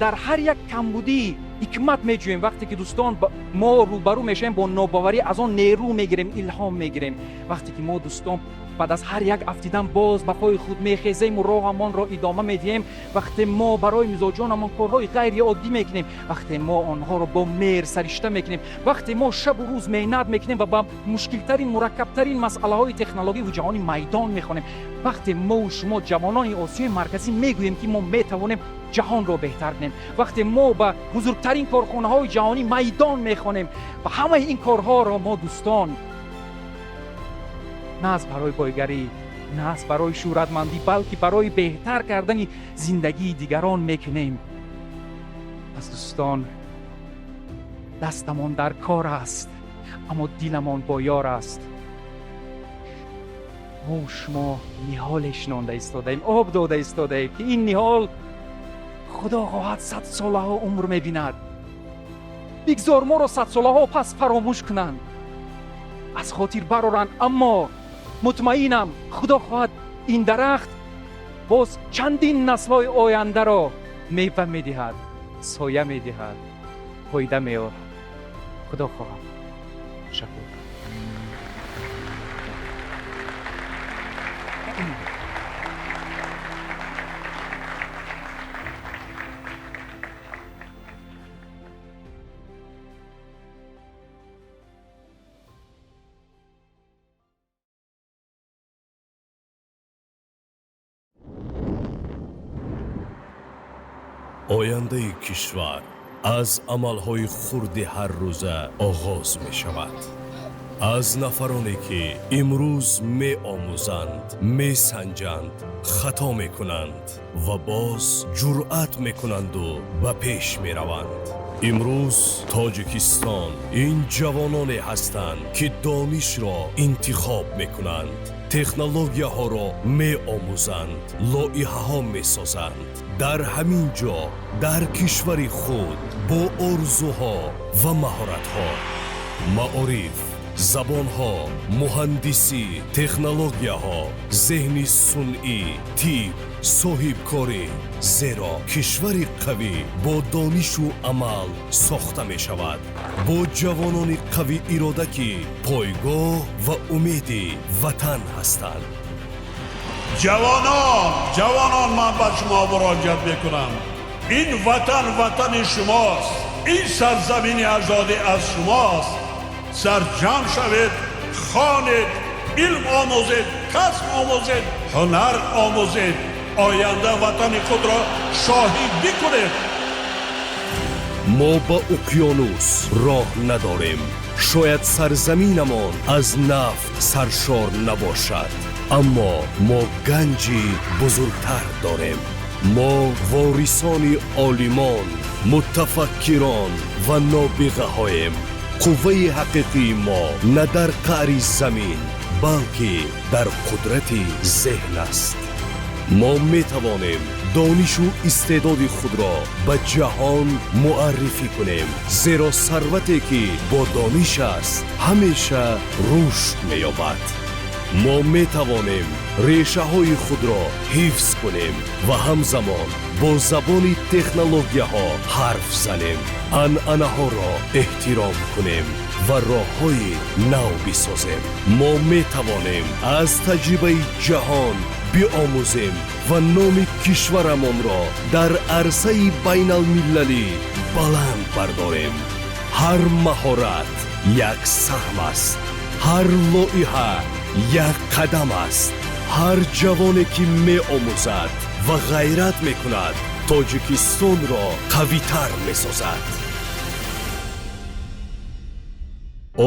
дар ҳар як камбудӣ ҳикмат меҷӯем, вақте ки, дӯстон, мо рӯбарӯ мешавем бо нобоварӣ, аз он нерӯ мегирем, илҳом мегирем. Вақте ки мо, дӯстон, баъд аз ҳар як афтидан боз ба пои худ мехезему роҳамонро идома медиҳем, вақте мо барои мизоҷонамон корҳои ғайриоддӣ мекунем, вақте мо онҳоро бо меҳр саришта мекунем, вақте мо шабу рӯз меҳнат мекунем ва ба мушкилтарин, мураккабтарин масъалаҳои технологиву ҷаҳонӣ майдон мехонем, вақте мову шумо, ҷавонони Осиёи Марказӣ, мегӯем, ки мо метавонем ҷаҳонро беҳтар кунем, вақте мо ба бузургтарин корхонаҳои ҷаҳонӣ майдон мехонем ва ҳамаи ин корҳоро мо, дӯстон, на аз барои бойгарӣ, на аз барои шӯҳратмандӣ, балки барои беҳтар кардани зиндагии дигарон мекунем, пас, дӯстон, дастамон дар кор аст, аммо диламон бо ёр аст. Мо шумо ниҳоле шинонда истодаем, об дода истодаем, ки ин ниҳол, Худо хоҳад, садсолаҳо умр мебинад. Бигзор моро садсолаҳо пас фаромӯш кунанд, аз хотир бароранд, аммо мутмаинам, Худо хоҳад, ин дарахт боз чандин наслҳои ояндаро мева медиҳад, соя медиҳад, фоида меорад, Худо хоҳад. Ташаккур. Ояндаи кишвар аз амалҳои хурди ҳаррӯза оғоз мешавад, аз нафароне, ки имрӯз меомӯзанд, месанҷанд, хато мекунанд ва боз ҷуръат мекунанду ба пеш мераванд. Имрӯз Тоҷикистон ин ҷавононе ҳастанд, ки донишро интихоб мекунанд, технологияҳоро меомӯзанд, лоиҳаҳо месозанд дар ҳамин ҷо, дар кишвари худ, бо орзуҳо ва маҳоратҳо. Маориф, забонҳо, муҳандисӣ, технологияҳо, зеҳни сунъӣ, тиб, соҳибкорӣ, зеро кишвари қавӣ бо донишу амал сохта мешавад, бо ҷавонони қавиирода, ки пойгоҳ ва умеди ватан ҳастанд. Ҷавонон, ҷавонон, ман ба шумо муроҷиат мекунам. Ин ватан ватани шумост, ин сарзамини аҷдодӣ аз шумост. Сарҷамъ шавед, хонед, илм омӯзед, касб омӯзед, ҳунар омӯзед, оянда ватани худро шоҳид бикунед. Мо ба уқёнус роҳ надорем. Шояд сарзаминамон аз нафт саршор набошад, аммо мо ганҷи бузургтар дорем. Мо ворисони олимон, мутафаккирон ва нобиғаҳоем. Қувваи ҳақиқии мо на дар қаъри замин, балки дар қудрати зеҳн аст. Мо метавонем донишу истеъдоди худро ба ҷаҳон муаррифӣ кунем, зеро сарвате, ки бо дониш аст, ҳамеша рушд меёбад. Мо метавонем решаҳои худро ҳифз кунем ва ҳамзамон бо забони технологияҳо ҳарф занем, анъанаҳоро эҳтиром кунем ва роҳҳои нав бисозем. Мо метавонем аз таҷрибаи ҷаҳон биомӯзем ва номи кишварамонро дар арсаи байналмилалӣ баланд бардорем. Ҳар маҳорат як саҳм аст, ҳар лоиҳа як қадам аст. Ҳар ҷавоне, ки меомӯзад ва ғайрат мекунад, Тоҷикистонро қавитар месозад.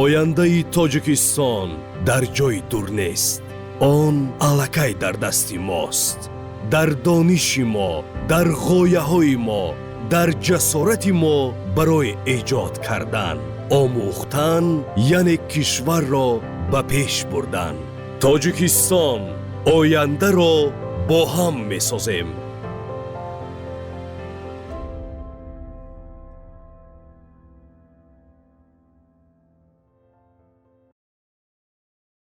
Ояндаи Тоҷикистон дар ҷои дур нест, он аллакай дар дасти мост. Дар дониши мо, дар ғояҳои мо, дар ҷасорати мо барои эҷод кардан, омӯхтан, яъне кишварро ба пеш бурдан. Тоҷикистон, ояндаро бо ҳам месозем.